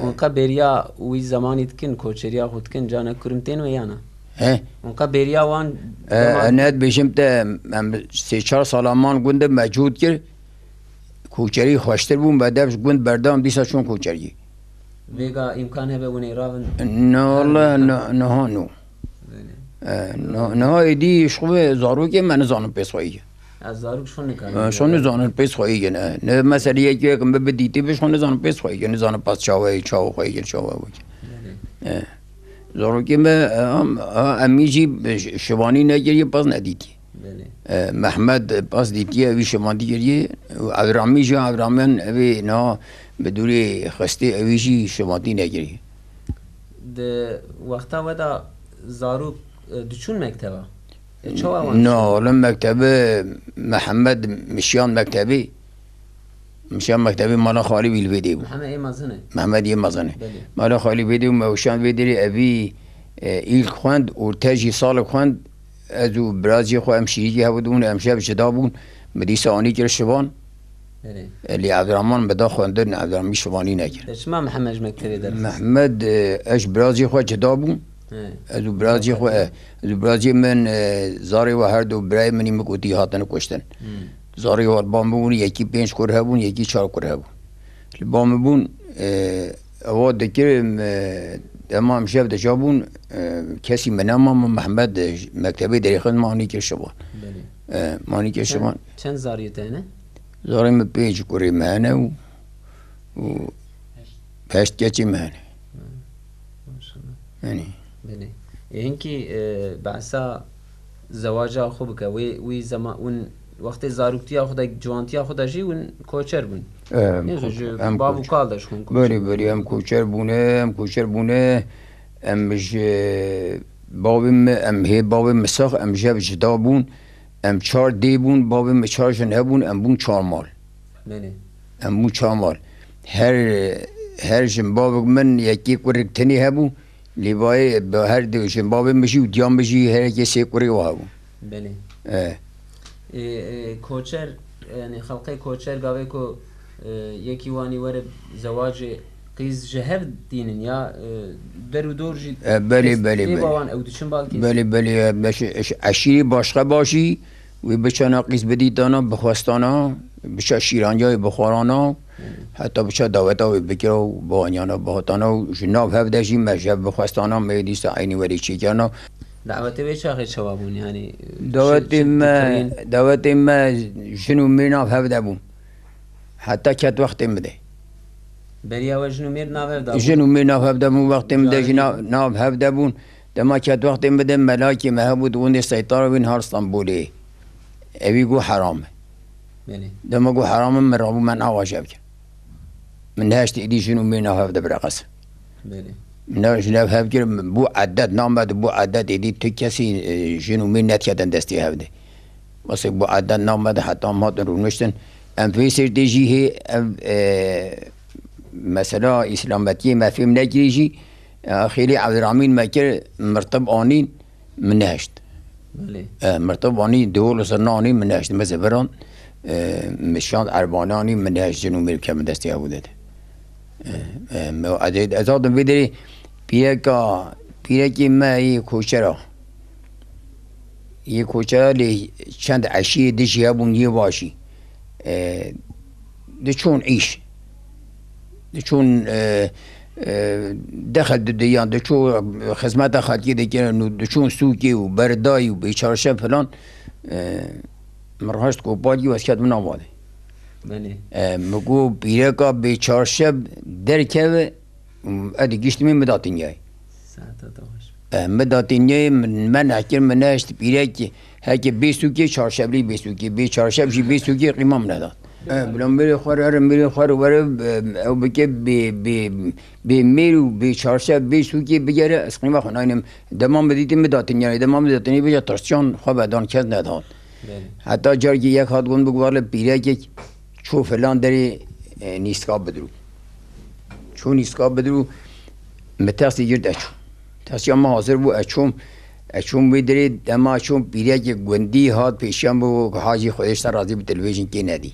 Hûn qe bêriya wî zemanî dikin, koçeriya xwe dikin, canek kurim tên we ya na? He? Hûn qe bêriya wan E, deman e, ne dibêjim te, em sê çar sala man gund de mecûd kir, koçerî xweştir bû, me dev ji gund berdam, dîsa çûn koçeriyê. Vêga îmkan hebe hûn ê ravin? Na, wele, na, niha no. Belê. E, na, niha êdî ji xwe zarokê me nizanin pê xweyî. Ya, zarok şon nikarin. E, şon nizanin pê xweyî ne. Ne, mesela yek, yek me bi dîtî bi, şon nizanin pê xweyî, nizanin pas çawa ye, çawa xweyî, çawa weke. Belê. E, zarokê me, e, am, a, emî jî şivanî nekiriye, pas nedîtî. Belê. E, Mehmed pas dîtiye, wî şimandî kiriye. Û Evramî jî, Evramî evê niha bi dûrê xistê, ewî jî şimandî nekiriye. Di wexta we de zarok, e, diçûn mekteba? E, çawa wan Na, diçûn? Olim mektebe Mihemed Mişyan mektebî. Mişyan mektebî mala xalî wî li vê dê bû. Mihemed ê mezin e? Mihemed ê mezin e. Belê. Mala xalî vê dê û me û şan vê derê evî, e, îlk xwend, orte jî salik xwend. Ez û birazî xwe em şirîkî hev dibûn, em şev cida bûn. Min dîsa anî kir şivan. Belê. E, lê Evdiraman min da xwendin, Evdiraman şivanî nekir. De çima Mihemed ji mektebê derxist? Mehmed, e, ez ji birazî xwe cida bûm. He. Ez û birazî xwe, e, ez û birazî min, e, zarê we her du birayê min î min gotî hatine kuştin. Hmm. Zarê we li ba min bûn, yekî pênc kur hebûn, yekî çar kur hebûn. Li ba min bûn, e, ewa dikirim, e, dema em şev dija bûn, e, kesî min nema, min Mehmed, e, mektebê derêxin, min anî kir şivan. Belê. E, min anî kir şivan. Çend zariyê te hene? Zarê min pênc kurê min hene û, û Heşt keçê me hene. Maşallah. Yanî. Belê. E, hinkî, e, behsa zewaca xwe bike. Wê, wî zema-, hûn wextê zaroktiya xwe de, ciwantiya xwe de jî hûn koçer bûn. Em Nêzo ko-, ji em bav û koç-, kal de ji hûn koçer belê, bûn. Belê, em koçer bûne, em koçer bûne. Em ji bavê me, em hê bavê me sax, em ji hev cida bûn. Em çar dê bûn, bavê me çar jin hebûn, em bûn çar mal. Belê. Em bûn çar mal. Her, her jinbavek min yekê kurik tenê hebû. Lê bayê bi her du jinbavê min jî û diya min jî her yekê sê kurê wa hebû. Belê. E. E, e, koçer, yani xelqê koçer gavê ku, e, yekî wanî were zewacê qîz ji hev tînin ya, e, der û dor jî E, belê, kes belê, tê belê. Bawan ew diçin balkês. Belê, belê, e, beş-, eş-, eşîrî başqa başî, wê biçana qîz bidîtana, bixwestana, biça şîranyayê bixwarana, heta biça daweta wê bikira û bianyana, bihatana û ji nav hev de jî me ji hev bixwestana, me dîsa eynî werê çêkirana. Dawetê wê çaxê çawa bûn? Yani, Dawetê çi, çi me, dikirin? Dawetê me jin û mêr nav hev de bûn. Heta ket wextê min de. Beriya we jin û mêr nav hev de bûn? Jin û mêr nav hev de bûn, wextê min de jî Carî. Nav, nav hev de bûn. Dema ket wextê min de melakê me hebû, di windê seytara wî nihar Stenbolê. Ewî got heram e. Belê. Dema got heram e, min rabû me nav ajev kir. Min neheşt êdî jin û mêr nav hev de bireqesin. Belê. Min ji nav hev kir, bû edet namedi, bû edet êdî tu kesî, e, jin û mêr nediketin destê hev de. Wesê bû edet namedi, heta em hatin rûniştin. Em vê sêrtê jî hê ev, e, mesela îslametiyê me fêm nekirî jî, e, xêlê Evdiramîn me kir, mirtib anîn, min neheşt. Belê. E, mirtib anî, dihol û zirna anî, min neheşt. Me ziviran, e, min şand erbanî anî, min neheşt jin û mêr bike min destê hev û dede. E, e, me, ez, ez hatim vê derê pîreka, pîrekê me yê koçera. Yê koçera lê çend eşîrê dijî hebûn yê başî. E, diçûn îş. Diçûn, e, e, dexil didiyan, diçû xizmeta xelkê dikirin û diçûn sûkê û berdayî û bêçarşev filan, e, min raşt kopalî û ez ketim nav vadê. Belê. E, min got, pîreka bêçarşev derkeve, ez digiştimê min da dinyayê. Saeta te xweş. E, min da dinyayê, min, me nekir, min neheşt pîrek, heke bê sûkê, çarşevlî bê sûkê, bê çarşev jî bê sûkê qîma min nedat. E, bila mêrê xwe re, mêrê xwe re were, e, ew bike bê, bê, bê mêr û bê çarşev, bê sûkê bigere, ez qîma xwe naynim. Dema min dîtî min da dinyayê, dema min da dinyayê bêje tirsiyan xwe vedan, kes nedan. Belê. Heta carekî yek hat got, bigwale pîrekek çû filan derê, e, nîska bidirû. Çû nîska bidirû, min tersî girt eçûm. Tersiya min hazir bû, eçûm. Eçûm wê derê, dema çûm pîrekê gundî hat pêşiya min, bû Hacî Xwedê ji te razî bi, televîzyon kê nedî.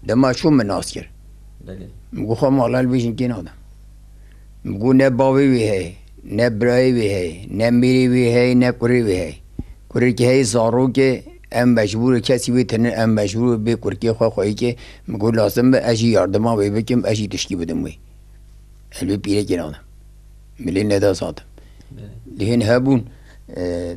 Dema çûm min nas kir. Belê. Min got, xwe mala li vê jinkê nadim. Min got, ne bavê wê heye, ne birayê wê heye, ne mêrê wê heye, ne kurê wê heye. Kurêkî heye zarok e, em mecbûr e, kesî wê tune, em mecbûr e bê kurkê xwe xweyî ke. Min got, lazim be ez jî yardima wê bikim, ez jî tişkî bidim wê. Ez li wê pîrekê nadim. Min lê neda zatim. Belê. Lê hîn hebûn, e,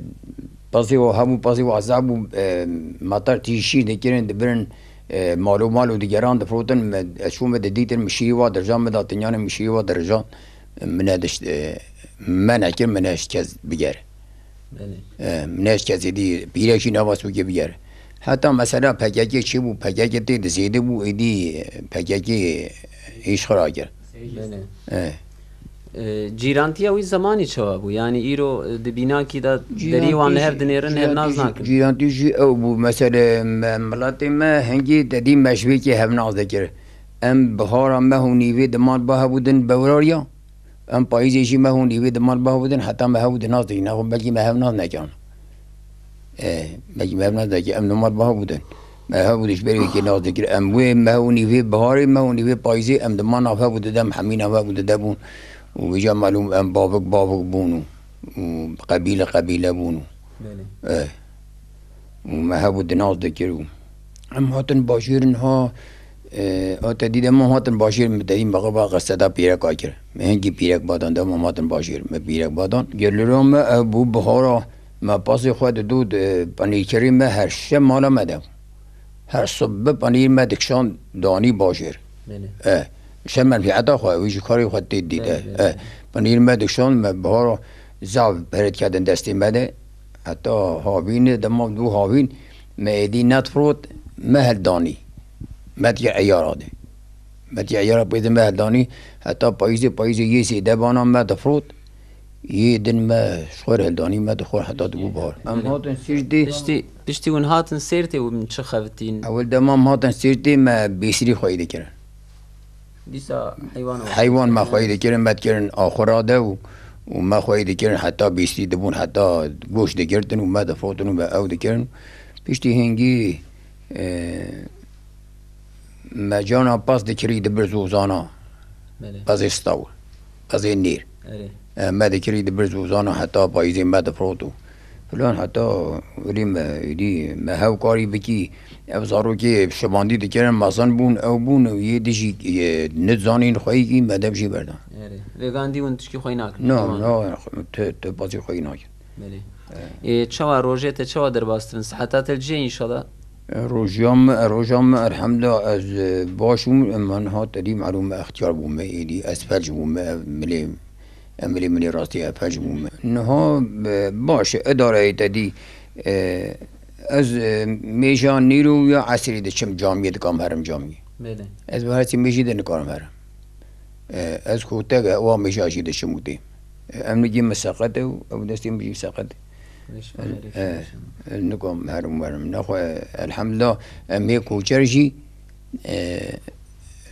pezê wa hebû, pezê wa zaf bû, e, matar tî şîr dikirin, dibirin, e, malo malo digeran, difirotin, me, ez çûm me didîtin, min şîrî wa dirijan, min da tinyanê min şîrî wa dirijan, min nedişt, e, me nekir, min neşt kes bigere. Belê. E, min neşt kes êdî, pîrek jî nava sûkê bigere. Heta mesela P K K çêbû, P K K tê de zêde bû, êdî P K K hîş xira kir. Belê. E. E, cîrantiya wî zemanî çawa bû? Yanî îro, e, di bînakî de derî wan li hev dinêrin, hev nas nakin. Cîrantî jî ew bû. Mesele me, miletê me hingî te dî me ji vê kê hev nas dikir. Em bihara meh û nîvê diman ba hebû din bewrariya. Em payîzê jî meh û nîvê diman ba hebû din, heta me hev û di nas dikin. Nexwe belkî me hev nas nekirin. E, belkî me hev nas dikir, em diman ba hebû din. Me hev û di ji ber wê kê nas dikir. Em wê meh û nîvê biharê, meh û nîvê payîzê, em diman nav hev û dide, em hemî nav hev û dide bûn. Û vêca malûm em bavik bavik bûn û, û qebîle qebîle bûn û. Belê. E. Û me hebû di nas dikir û em hatin bajêr niha, e, a te dî dema hatin bajêr, min te dî mexeba qeseda pîreka kir. Me hingî pîrek badan, dema hatin bajêr, me pîrek badan. Gelira me ev bû bihara, me pasê xwe dido, di panîrkerê me her şev mala me de bû. Her sibê panîr me dikişand danî bajêr. Belê. E, Şer menfîeta xwe, wî ji karê xwe tê dît. Belê, belê. E, panîr me dişand, me bihara zav pere diketin destê me de. Heta havînê, dema dû havîn, me êdî nedifrot, me hildanî. Me diye eyara de. Me diye eyara pê de me hildanî, heta payîzê, payîzê yê zêde bana me difrot. Yê din me ji xwe re hildanî, me dixwar heta dibû bahar. Em hatin Sêrtê. Piştî, piştî hûn hatin Sêrtê û min çi xevitîn? Ewil dema em hatin Sêrtê, me bêsirî xweyî dikirin. Dîsa heywan Heywan me xweyî dikirin, me dikirin axura de û, û me xweyî dikirin, heta bêsirî dibûn, heta goş digirtin û me difotin û me ew dikirin. Piştî hingî, e, me cana pas dikirî dibir zozana. Belê. Pezê stawir. Pezê nêr. Erê. E, me dikirî dibir zozana heta payîzê me difrot û filan heta wilî me êdî me hew karî bikî. Ev zarokê şibandî dikirin mezin bûn, ew bûn û yê dijî, e, nizanîn xweyîkî me dev jî berdan. Erê. Vêgan dî hûn tişkî xweyî nakin. No, no, tu, tu pezî xweyî nakin. Belê. Ê, çawa rojê te çawa derbas dibin? Siheta te li cê înşallah? E, rojiya me, e, roja me elhamdulillah ez, e, baş bûm, e, min hat edî malûm me extiyar bûme êdî, ez felc bûme, ev milê, ev milê min ê rastî ev felc bûme. Niha, e, baş e, idareyê te dî, e, ez, e, mêja nîro ya esrê diçim camiyê dikam herim camiyê. Belê. Ez bi herî mêjî de nikarim herim. E, ez kotek e, wa mêja jî diçim û dêm. E, em nigî min seqet e û ew destê min jî seqet e. Weş, E, weş, e, weş. Ez nikom herim werim. Nexwe, elhamdulillah, em hê koçer jî, e,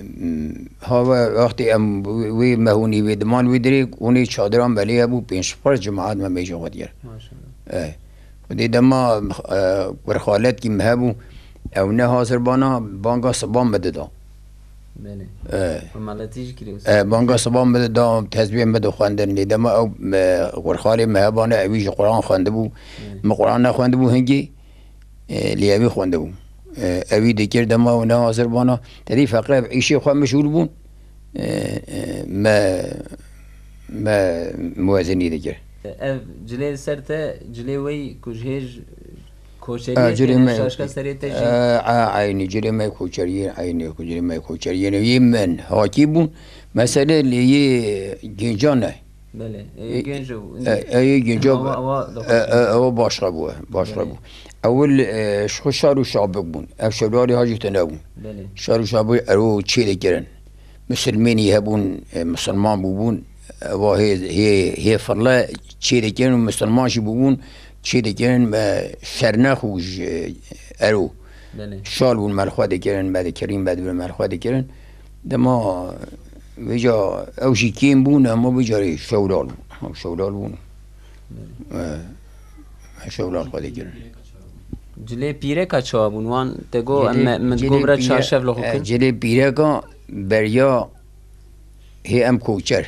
m, ha we wextê em wê, wê mehûnî wê diman wê dirê, hûnê çadiran belê hebû, pênc sifir cemaat me mêja xwe diyar. Maşallah. E, Xwedê dema, e, kurxaletkî min hebû, ew ne hazir bana, banga siban min dida. Belê. E. Xwe meletî jî kirî wisa. E, banga siban min dida, tesbîh min dixwendin. Lê dema ew, e, kurxalê min hebane, ewî jî Quran xwendibû. Belê. Min Quran nexwendibû hingî, e, lê ewî xwendibû. E, ewî dikir dema ew ne hazir bana. Tedî feqe ev îşê xwe meşgûl bûn. E, e, me, me muwezinî dikir. Ev cilê li ser te, cilê wey ku ji hêj koçeriyê tê, cilê me, şaşka serê te jî. E, a, eynî, cilê me koçeriyê, eynî ku cilê me koçeriyê ne. Yê min hakî bûn. Mesele lê yê gêncan e. Belê, e, E, gênc û e, e, yê gênca awa, awa e, e, ewa başqa bû, başqa Belê. bû. Ewil, e, ji xwe şar û şabik bûn. Ev şewlalê hacî tune bûn. Belê. Şar û şabik ero çê dikirin. Misilmênî hebûn, e, misilman bûbûn, ewa hê, hê, hê firle çê dikirin û misilman jî bûbûn, çê dikirin me şernex û ji, ero. Belê. Şal bûn me li xwe dikirin, me dikirîn, me dibir me li xwe dikirin. Dema vêca ew jî kêm bûn, hema vêcarê şewlal bûn. Hema şewlal bûn. Belê. E, şewlal xwe dikirin. Cilê pîreka çawa bûn? Wan te got, em Cilê, me, min cilê got bira pîre-, çarşev li xwe e, kin. Cilê pîreka beriya hê em koçer.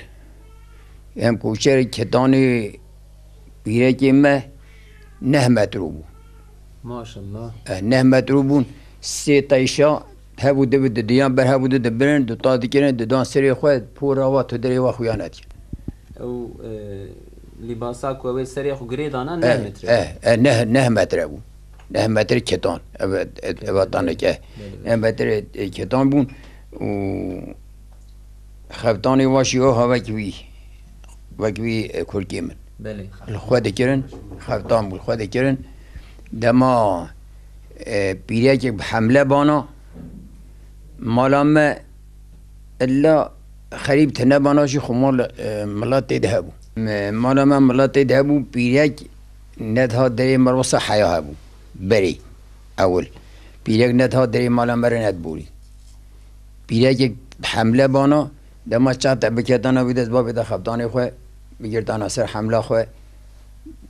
Em koçer ketanê pîrekê me neh metro bû. Maşallah. E, neh metro bûn. Sê teyşa hev û div didiyan ber hev û div dibirin, duta dikirin, didan serê xwe, pora wa tu derê wa xuya nedikir. Ew, e, lîbasa ku ew ê serê xwe girê dana neh Eh, metre. eh, eh, neh, neh metre bû. Neh metre ketan. Ev, ev, ev taneke. Belê, belê. Neh metre, e, ketan bûn. Û xeftanê wa jî o ha wek wî. Wek wî, e, kurkê min. Belê. Li xwe dikirin. Xeftan bû, li xwe dikirin. Dema, e, pîrekek bi hemle bana, mala me illa xerîb tine bana jî xwe mal, e, milet tê de hebû. Me, mala me milet tê de hebû, pîrek nediha derê me wisa heya hebû. Berê, ewil. Pîrek nediha derê mala me re nediborî. Pîrekek bi hemle bana, dema çav te biketana wî dest bavê de xebtanê xwe, bigirtana ser hemla xwe,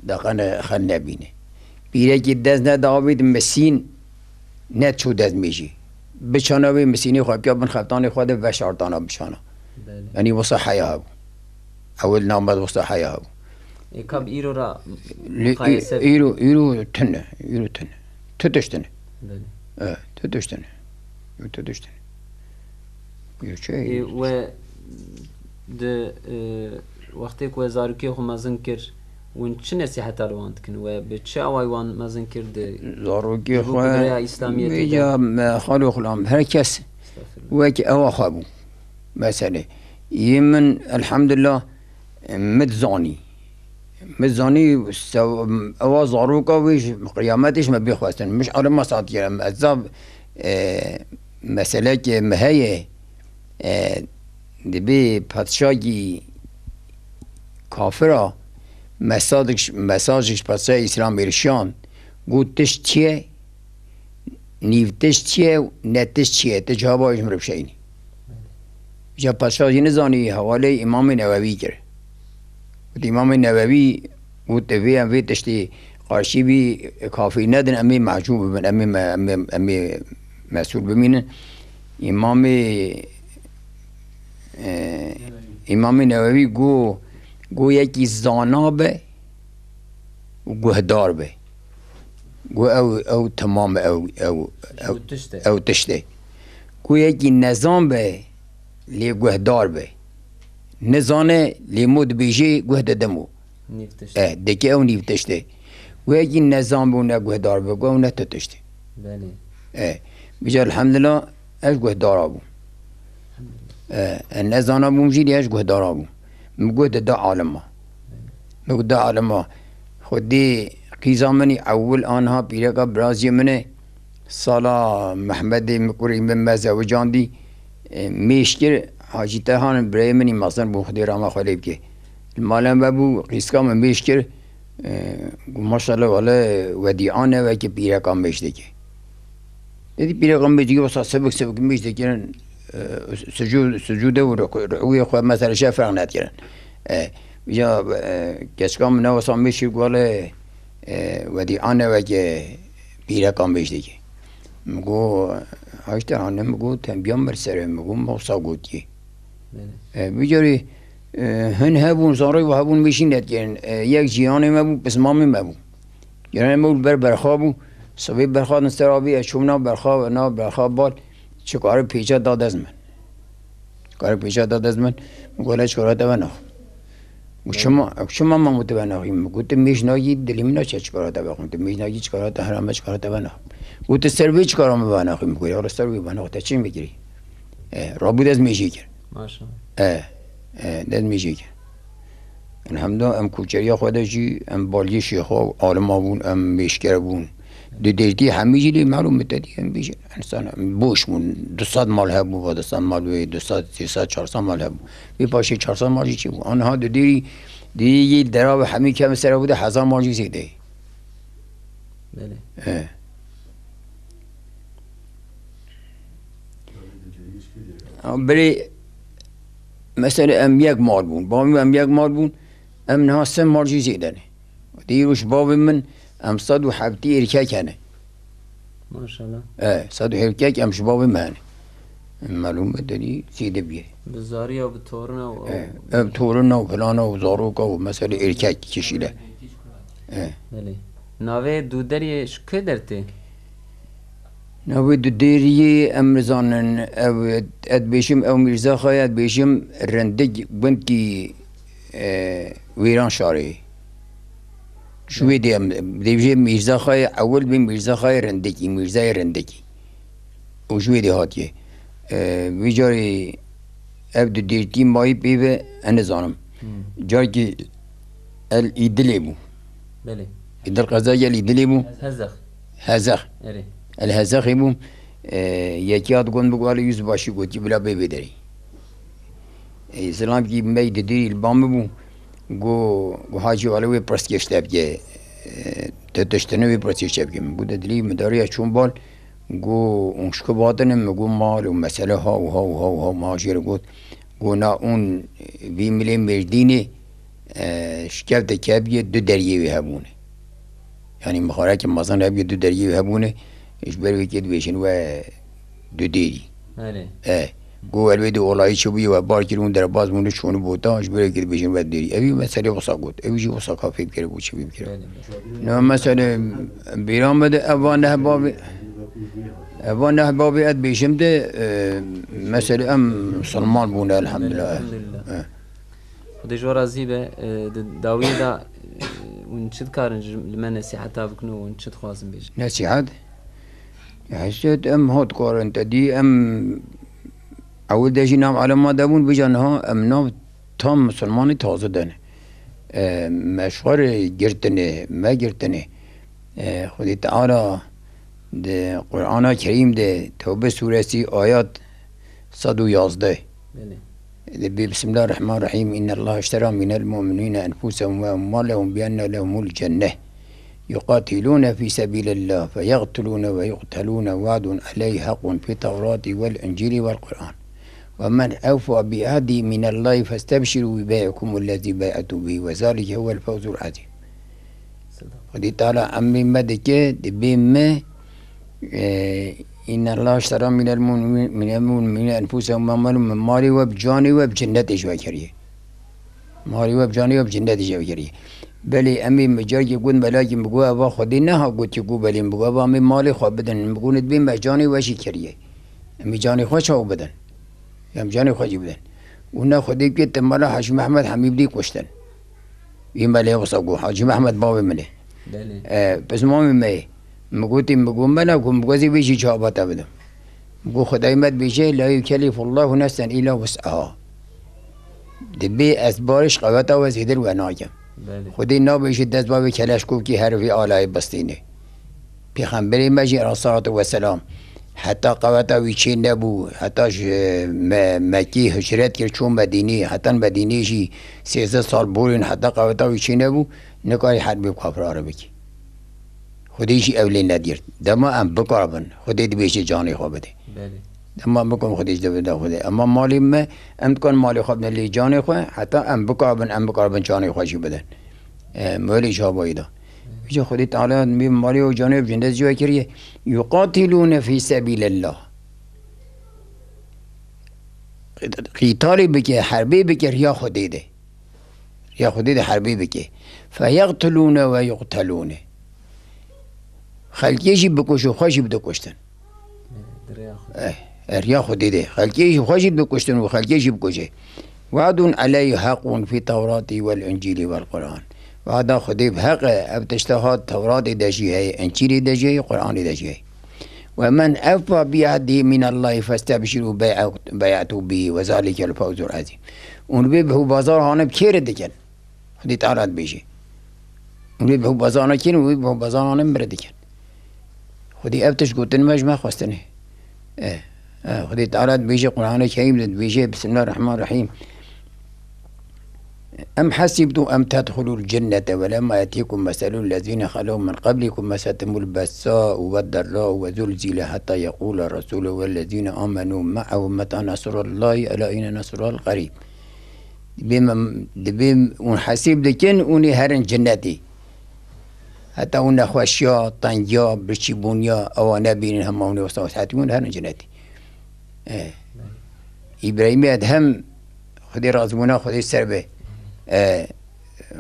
deqene xel nebîne. Pîrekî dest neda avê di misîn, neçû dest mêjî. Biçana wê misînê xwe, piya bin xebtanê xwe de veşartana biçana. Belê. Yanî wisa heya hebû. Ewil namet wisa heya hebû. Ê, ka bi îro ra Lê muqayese î-, îro, îro tune, îro tune. Tu tişt tune. Belê. E, tu tişt tune. Tu tişt tune. Yo, çi Ê, îro? We di, e, wextê ku we zarokê xwe mezin kir, hûn çi nesîheta li wan dikin? We bi çi awayî wan mezin kir di Zarokê di xwe, rêya Îslamiyetê de? Ya me xalo xulam, her kes Estağfirullah. wek ewa xwe bû. Meselê. Yê min, elhamdulillah, min zanî. Min zanî, sew-, ewa zaroka wê ji qiyametê ji me bê xwestin. Min ji alema saet kirin. Ez zaf, e, meselekê min heye, e, dibê padşahî kafira mesajek, mesajek ji padşahê Îslam êrişan, got, tişt çi ye? Nîv tişt çi ye û ne tişt çi ye? Ti cihaba wê ji min re bişeyînî. Îca padşah jî nizanî, hewalê Îmamê Newewî kir. Got, Îmamê Newewî got, vê em vê tiştê qarşî bî, kafî nedin, em ê mehcûb bibin, em ê me-, em ê, em ê mesûl bimînin. Îmamê, e, Îmamê Newewî got, got yekî zana be û guhdar be. Got ew, ew temam e, ew, ew, ew, Ew tişt e. ew tişt e. Got yekî nezan be, lê guhdar be. Nizane, lê mo dibêjê guh didim o. Nîv tişt. E, dike ew nîv tişt e. Got yekî nezan be û ne guhdar be, got ew ne tu tişt e. Belê. E, vîca elhamdulillah, ez guhdara bûm. E, e, nezana bûm jî, lê ez guhdara bûm. Min got, di da alima. Min got, da alima. Xwedê qîza min î ewil anha pîreka biraziyê min e. Sala Mehmedê min kurê min me zewicandî, e, mêj kir, Hacî Tehan birayê min î mezin bû, Xwedê rama xwe lê bike. Li mala me bû, qîzka min mêj kir, e, got, maşallah, wele wedîa ne weke pîreka mêj dike. Didî pîreka mêj dike, wisa sibik sibik mêj dikirin, e, sicû-, sicûde û ruh-, ruhûyê xwe mesela şe ferq nedikirin. E, ya, e, keçika min ne wisa mêj kir, got, wele, e, wedîa ne weke pîreka mêj dike. Min got, Hacî Tehan, min got, tembiya min ser e, min got, ma wisa gotiye. Belê. E, vî carî, e, hin hebûn, zarê û hebûn mêj jî nedikirin. E, yek cîranê me bû, pismamê me bû. Cîranê me bû, li ber berxa bû. Sibê berxa din ser avî, ez çûm nav berxa, nav berxa bal, çikare pêça da dest min. Çikare pêça da dest min. Min got, "Hele çikara te venaxim." Û çima, çima min got, "Tu venaxî?" Min got, "Tu mêj nagî, dilê min naçe çikara te vexwim. Tu mêj nagî çikara te herame çikara te venaxim." Got, "Tu ser vê çikara min venaxî?" Min got, "Ya li ser wî venax, te çi min kirî?" E, rabû dest mêjê kir. Maşallah. E, e, dest mêjê kir. Elhamdulillah, em koçeriya xwe de jî, em baliyê şêxa û alima bûn, em mêşker bûn. Di dêrtî hemî jî lê malûm e, te dî em bêjin, insan em boş bûn. Du sed mal hebû, va du sed mal wê, du sed, sê sed, çar sed mal hebû. Vê paşê çar sed mal jî çêbû. Aniha di dêrî, di yê dera ve hemî kevin ser hebû de hezar mal jî zêde ye. Belê. E. Berê, mesela em yek mal bûn. Bavê em yek mal bûn. Em niha sê mal jî zêde ne. Dî roj bavê min, em sed û hevtî êrkek hene. Maşallah. E, sed û hevtî êrkek em ji bavê me hene. Melûm e, derî zêde bûye. Bi zariya, bi torina û E, ev torina û filana û zaroka û mesela êrkek kişîle. E. Belê. Navê Dûderiyê ji kê dertê? Navê Dûderiyê em nizanin, ev, ez dibêjim ew Mîrza Xaya, ez dibêjim Rindik gundkî, e, Wêranşarê. Ji wê dê em dibêjin Mîrza Xaya ewil bê Mîrza Xaya Rindikî, Mîrzayê Rindikî. Û ji wê dê hatiye. E, vî carê ev di dêrtî mayî pê ve, ez nizanim. Hmm. Carkî El Îdilê bû. Belê. Îdil qezayê El Îdilê bû. Hezex. Hezex. Erê. El Hezexê bû. E, yekî hat got, min got, "Elê Yûsif Başî gotî, bila bê vê derê." E, zilamkî me yî di dêrî li ba min bû. Got, got, "Hacî, wele wê pirsgêj te bike. E, tu tiştine wê pirsgêj te bike." Min got, "De dilî min dariya çûn bal." Got, "Ûn şikib hatine?" Min got, "Mal û mesele ha û ha û ha û ha." Min jê re got, got, "Na ûn vî milê Mêrdînê, e, şikevte kebiyê du deriyê wê hebûne." Yanî mixarekê mezin hebûye, du deriyê wê hebûne, ji ber wê kê dibêjin we Dûderî. Belê. E, got, "Elbê di olayî çi bûye, we bar kir û derbas bûne, çûne bota, ji ber wê kê dibêjin we Dûderî." Evî meselê wisa got. Evî jî wisa ka fêm kire bû, çi fêm kire. Belê, belê. Ne meselê bîra me de eva neh bavê, eva neh bavê ez dibêjim de, e, meselê em misilman bûne, elhamdulillah. Elhamdulillah. E. Xwedê ji we razî be, e, di dawiyê de, e, hûn çi dikarin ji, li me nesîheta bikin û hûn çi dixwazin bêjin? Nesîhet? Hesret em hat karin te dî, em Ewil de jî nav elema de bûn, vêca niha em nav tam misilmanê taze de ne. E, me ji xwe re girtine, me girtine. E, Xwedê Teala di Qur'ana Kerîm de, Tewbe sûresî ayet sed û yazdeh. Belê. Dibê, Bismillahirrahmanirrahîm. İnnallaha iştera minel mu'minîne enfusehum ve emwalehum bi enne lehumul cenneh. Yuqatilûne fî sebîlillah feyeqtulûne ve yuqtelûne, wa'dun aleyhi haqqun fit tevratî vel incîlî vel Qur'an. Ve men ewfa bi ehdî minallahî festebşirû bi bey'ikumul lezî bey'etû bihî ve zalike huvel fewzul azîm. Xwedî Teala emrê me dike, dibê me, e, Inna Allah iştera minel mu'min-, minel mu'minîne enfusehum ve emwalehum, min malê we bi canê we bi cinnetê ji we kiriye. Malê we bi canê we bi cinnetê ji we kiriye. Belê em ê, min carekê got, melakî min got, eva Xwedê neha gotiye ku belê, min got, eva em ê malê xwe bidin, min got, dibê me canê we jî kiriye. Em ê canê xwe çawa bidin? Em canê xwe jî bidin. Û ne Xwedê kê te mala Hacî Mehmed Hemî bidî kuştin. Wî me lê wisa got, Hacî Mehmed bavê min e. Belê. E, pismamê me ye. Min gotî, min got, mela ku min gozî vê jî cevaba te bidim. Min got, Xwedayê me dibêje, "La yukellifullahu nefsen illa wus'aha." Dibê ez barê ji qeweta we zêde li we nakim. Belê. Xwedê nabêje dest bavê keleşkokî her vê alayê bistîne. Pêxemberê me jî aleyhissalatu vesselam heta qeweta wî çê nebû, heta ji Me-, Mekkî hicret kir, çû Medînê, heta Medînê jî sêzdeh sal borîn heta qeweta wî çê nebû, nikarî herbê bi kafiran re bikî. Xwedê jî ew lê nedirt. Dema em bikaribin, Xwedê dibêje canê xwe bidê. Belê. Dema em bikaribin, Xwedê jî dibide Xwedê. Ema malê me, em dikarin malê xwe bidin lê canê xwe, heta em bikaribin, em bikaribin canê xwe jî bidin. E, em welê çabayî da. Vêca Xwedê Teala dibê malê û canê bi cinet jî kiriye. Yuqatilûne fî sebîlillah. Qîtalê bike, herbê bike riya Xwedê de. Riya Xwedê de herbê bike. Feyeqtulûne ve yuqtelûne. Xelkê jî bikuje, xwe jî bide kuştin. Di rêya Xwedê. Eh, eh, riya Xwedê de. Xelkê jî xwe jî bikuştin û xelkê jî bikuje. Wa'dun aleyhi haqqun fî tewratî vel incîlî vel Qur'an. Wada Xwedê bi heq e, ev tişta hat Tewratê de jî heye, Încîlê de jî heye, Qur'anê de jî heye. Ve men ewfa bi ehdî minallahî festebşirû bey'etû bî ve zalîkel fewzul ezîm. Û li vê bihûbazar hane bi kê re dikin? Xwedê Teala dibêje. Hûn ê bihûbazana kîn û wî bihûbazana min re dikin. Xwedê ev tişt gotin me ji me xwestine. E, e, Xwedê Teala dibêje, Qur'anê Kerîm de dibêje, Bismillahirrahmanirrahîm. Em hasibtum em tedhulul cennete ve lemma yetikum meselul lezîne xelew min qablikum mesetumul bessa'u ve derra'u ve zulzile hatta yequla Resulü ve lezîne amenu ma'ehu meta nasrullahi ela inne nasrullahil qarîb. Dibê me, dibê hûn hesîb dikin, hûn ê herin cinnetê. Heta hûn nexweşiya, tengiya, birçîbûniya, ewa nebînin, hema hûn ê wisa wisa hetî hûn herin cinnetê. Eh. Îbrahîmê Edhem, Xwedê razîbûna Xwedê ser be. Eh,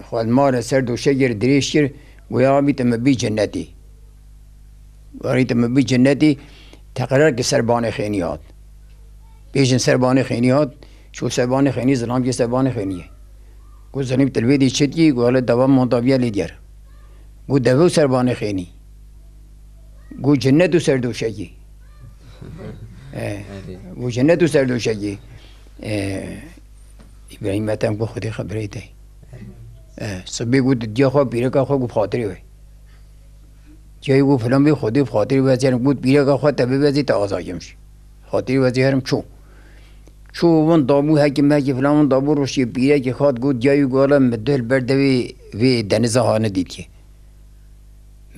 xwe li mala ser doşekê dirêj kir, got, "Ya Rabî, te me bî cinnetê." Warî te me bî cinnetê, teqerar ki ser banê xênî hat. Bêjin ser banê xênî hat, çû ser banê xênî, zilam ki ser banê xênî ye. Got, "Zilam, tu li vê dî çi dikî?" Got, "Hele deva montaviye lê diyer." Got, "Devo ser banê xênî." Got, "Cinnet û ser doşekî." Eh, Erê. Got, "Cinnet û ser doşekî." Eh, Îbrahîm Ethem got, "Xwedê xebirê te." Eh, sibê got, diya xwe, pîreka xwe got, "Xatirê we." Cayê got, "Filan bê Xwedê bi xatirê we ez herim." Got, "Pîreka xwe te bibezê, te aza kim jî." Xatirê we ez ê herim, çû. Çû, win dabû, hekî mekî filan win dabû, rûştî pîrekê hat got, "Cayê got, ala min dih li ber devê vê deniza hane dîtiye."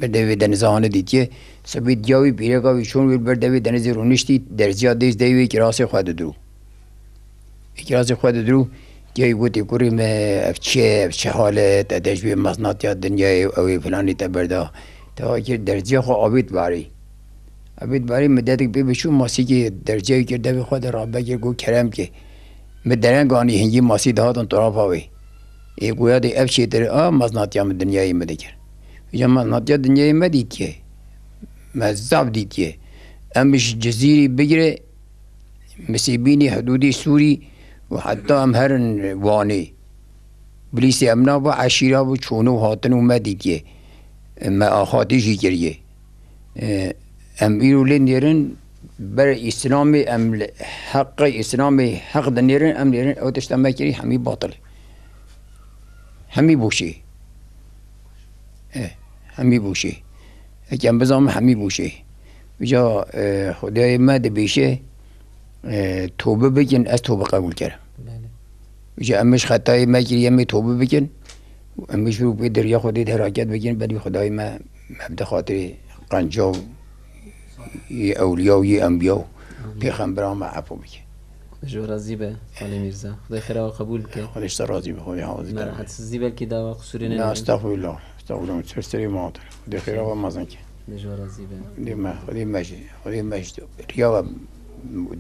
Ber devê vê deniza hane dîtiye. Sibê diya wî, pîreka wî çûn wê li ber devê denizê rûniştî, derziya dêz dey wê kirasê xwe didirû. Kirasê xwe didirû, geyî gotê, "Kurê me, ev çi ye, ev çi hal e, te de ji wê meznatiya dinyayê û ew ê filanî te berda." Te wa kir derziya xwe avêt barê. Avêt barê, midetik pê biçû, masîkê derziyayê kir devê xwe de rabe kir, got, "Kerem ke." Mi dereng anî, hingî masî dihatin turafa wê. Ê goya dê ev çêtir a meznatiya min dinyayê min dikir. Vêca meznatiya dinyayê me dîtiye. Me zaf dîtiye. Em ji Cizîrî bigire, Misêbînî, hidûdî Sûrî û heta em herin Wanê. Bilîsê em nava eşîra bû, çûn û hatin û me dîtiye. Me axatî jî kiriye. E, em îro lê nêrin, Ber Îslamê em li heqê Îslamê heq dinêrin, em nêrin, ew tişta me kirî hemî batil e. Hemî boşê. E, hemî boşê. Eke em bizanin hemî boşê. Vîca, e, Xwedayê me dibêje, e, tobe bikin, ez tobe qebûl kerim. Belê. Vîca em ji xetayê me kirî, em ê tobe bikin. Em ji pê deriya Xwedê de heraket bikin, belê Xwedayê me, me bide xatirê qenca û yê ewliya û yê enbiya û Amîn. Pêxembera me efû bike. Ji we razî be, Xalê Mîrza. Xwedê xêra we qebûl bike. Xwedê ji te razî be, Xwedê hawazî te be. Nerahetî zî belkî dawa qisûrê Ne, nene. Estexfirullah. Estexfirullah. Ser serê me hatin. Xwedê xêra we mezin ke. Xwedê ji we razî be. Xwedê me, Xwedê me jî, Xwedê me jî riya we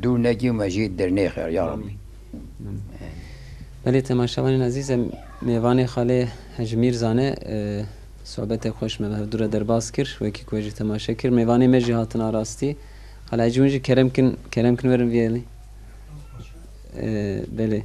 dûr nekî û me jî dernexê, ya Rabbî. Amîn. Amîn. Belê temaşevanên ezîz, em mêvanê Xalê Hecî Mîrza ne, e, sohbetek xweş me bi hevdû re derbas kir, wekî ku we jî temaşe kir. Mêvanê me jî hatin arastî. Xalê Hecî hûn jî kerem kin, kerem kin werin vî elî. E, belê.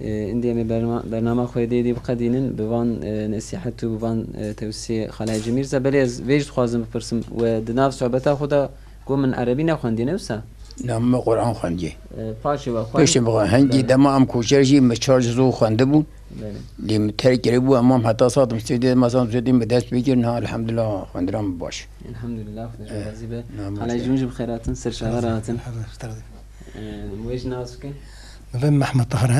E, îndî em ê berma-, bernama xwe dê dî biqedînin, bi van, e, nesîhet û bi van, e, tewsiyê Xalê Hecî Mîrza. Belê ez vê jî dixwazim bipirsim. We di nav sohbeta xwe de got min erebî nexwendiye, ne wisa? Na, me Quran xwendiye. E, paşê we xwend. Piştî bixwe. Hingî Belê. Dema em koçer jî me çar cizû xwendibû. Belê. Lê min terk kiribû, em heta saet sêdê, me saet sêdê me dest pê kir, niha elhamdulillah xwendiran min baş. Elhamdulillah, Xwedê ji we Eh, razî be. ne, Xalê Hecî hûn jî bi xêr hatin, ser çava re hatin. Hadi, hadi. Eh, wê jî nas bike? Navê min Mehmet Tahir e.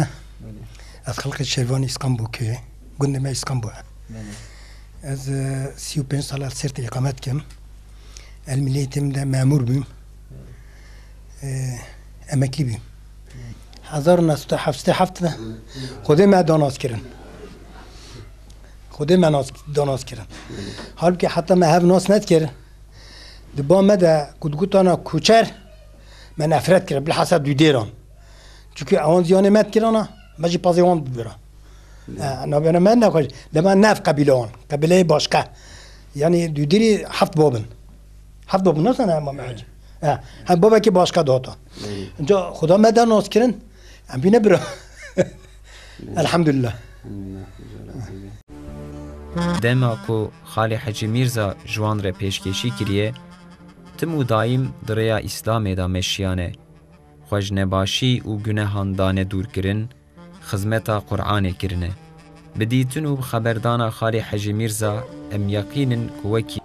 Belê. Ez xelkê Şervanî Îskanbûl kê. Gundê me Îskanbûl e. Belê. Ez, e, sî û pênc sal li Sêrtê îqamet dikim. El milletê min de memûr bûm. E, emeklî bûm. Hezar û neh sed û heftê heft de Xwedê me danas kirin. Xwedê me nas, danas kirin. Halbûkî heta me hev nas nedikir. Di ba me de ku digotana koçer, me nefret kir, bilhassa Dûdêran. Çunku ewan ziyanê me dikirana, me jî pazê wan dibira. E, navbena me nexweş, dema nev qebîle wan, qebîleyê başka. Yanî Dûdêrî heft babin. Heft babin, nasıl ne Emam Hacı? E, hem babekî başka dihata. Inca Xuda me de nas kirin, em bîne bira. Elhamdülillah. Dema ku Xalê Hecî Mîrza ji wan re pêşkêşî kiriye, tim û dayîm di rêya Îslamê de meşiyane. Xwe ji nebaşî û gunehan dane dûrkirin, xizmeta Qur'anê kirine. Bi dîtin û bi xeberdana Xalê Hecî Mîrza em yeqîn in ku wekî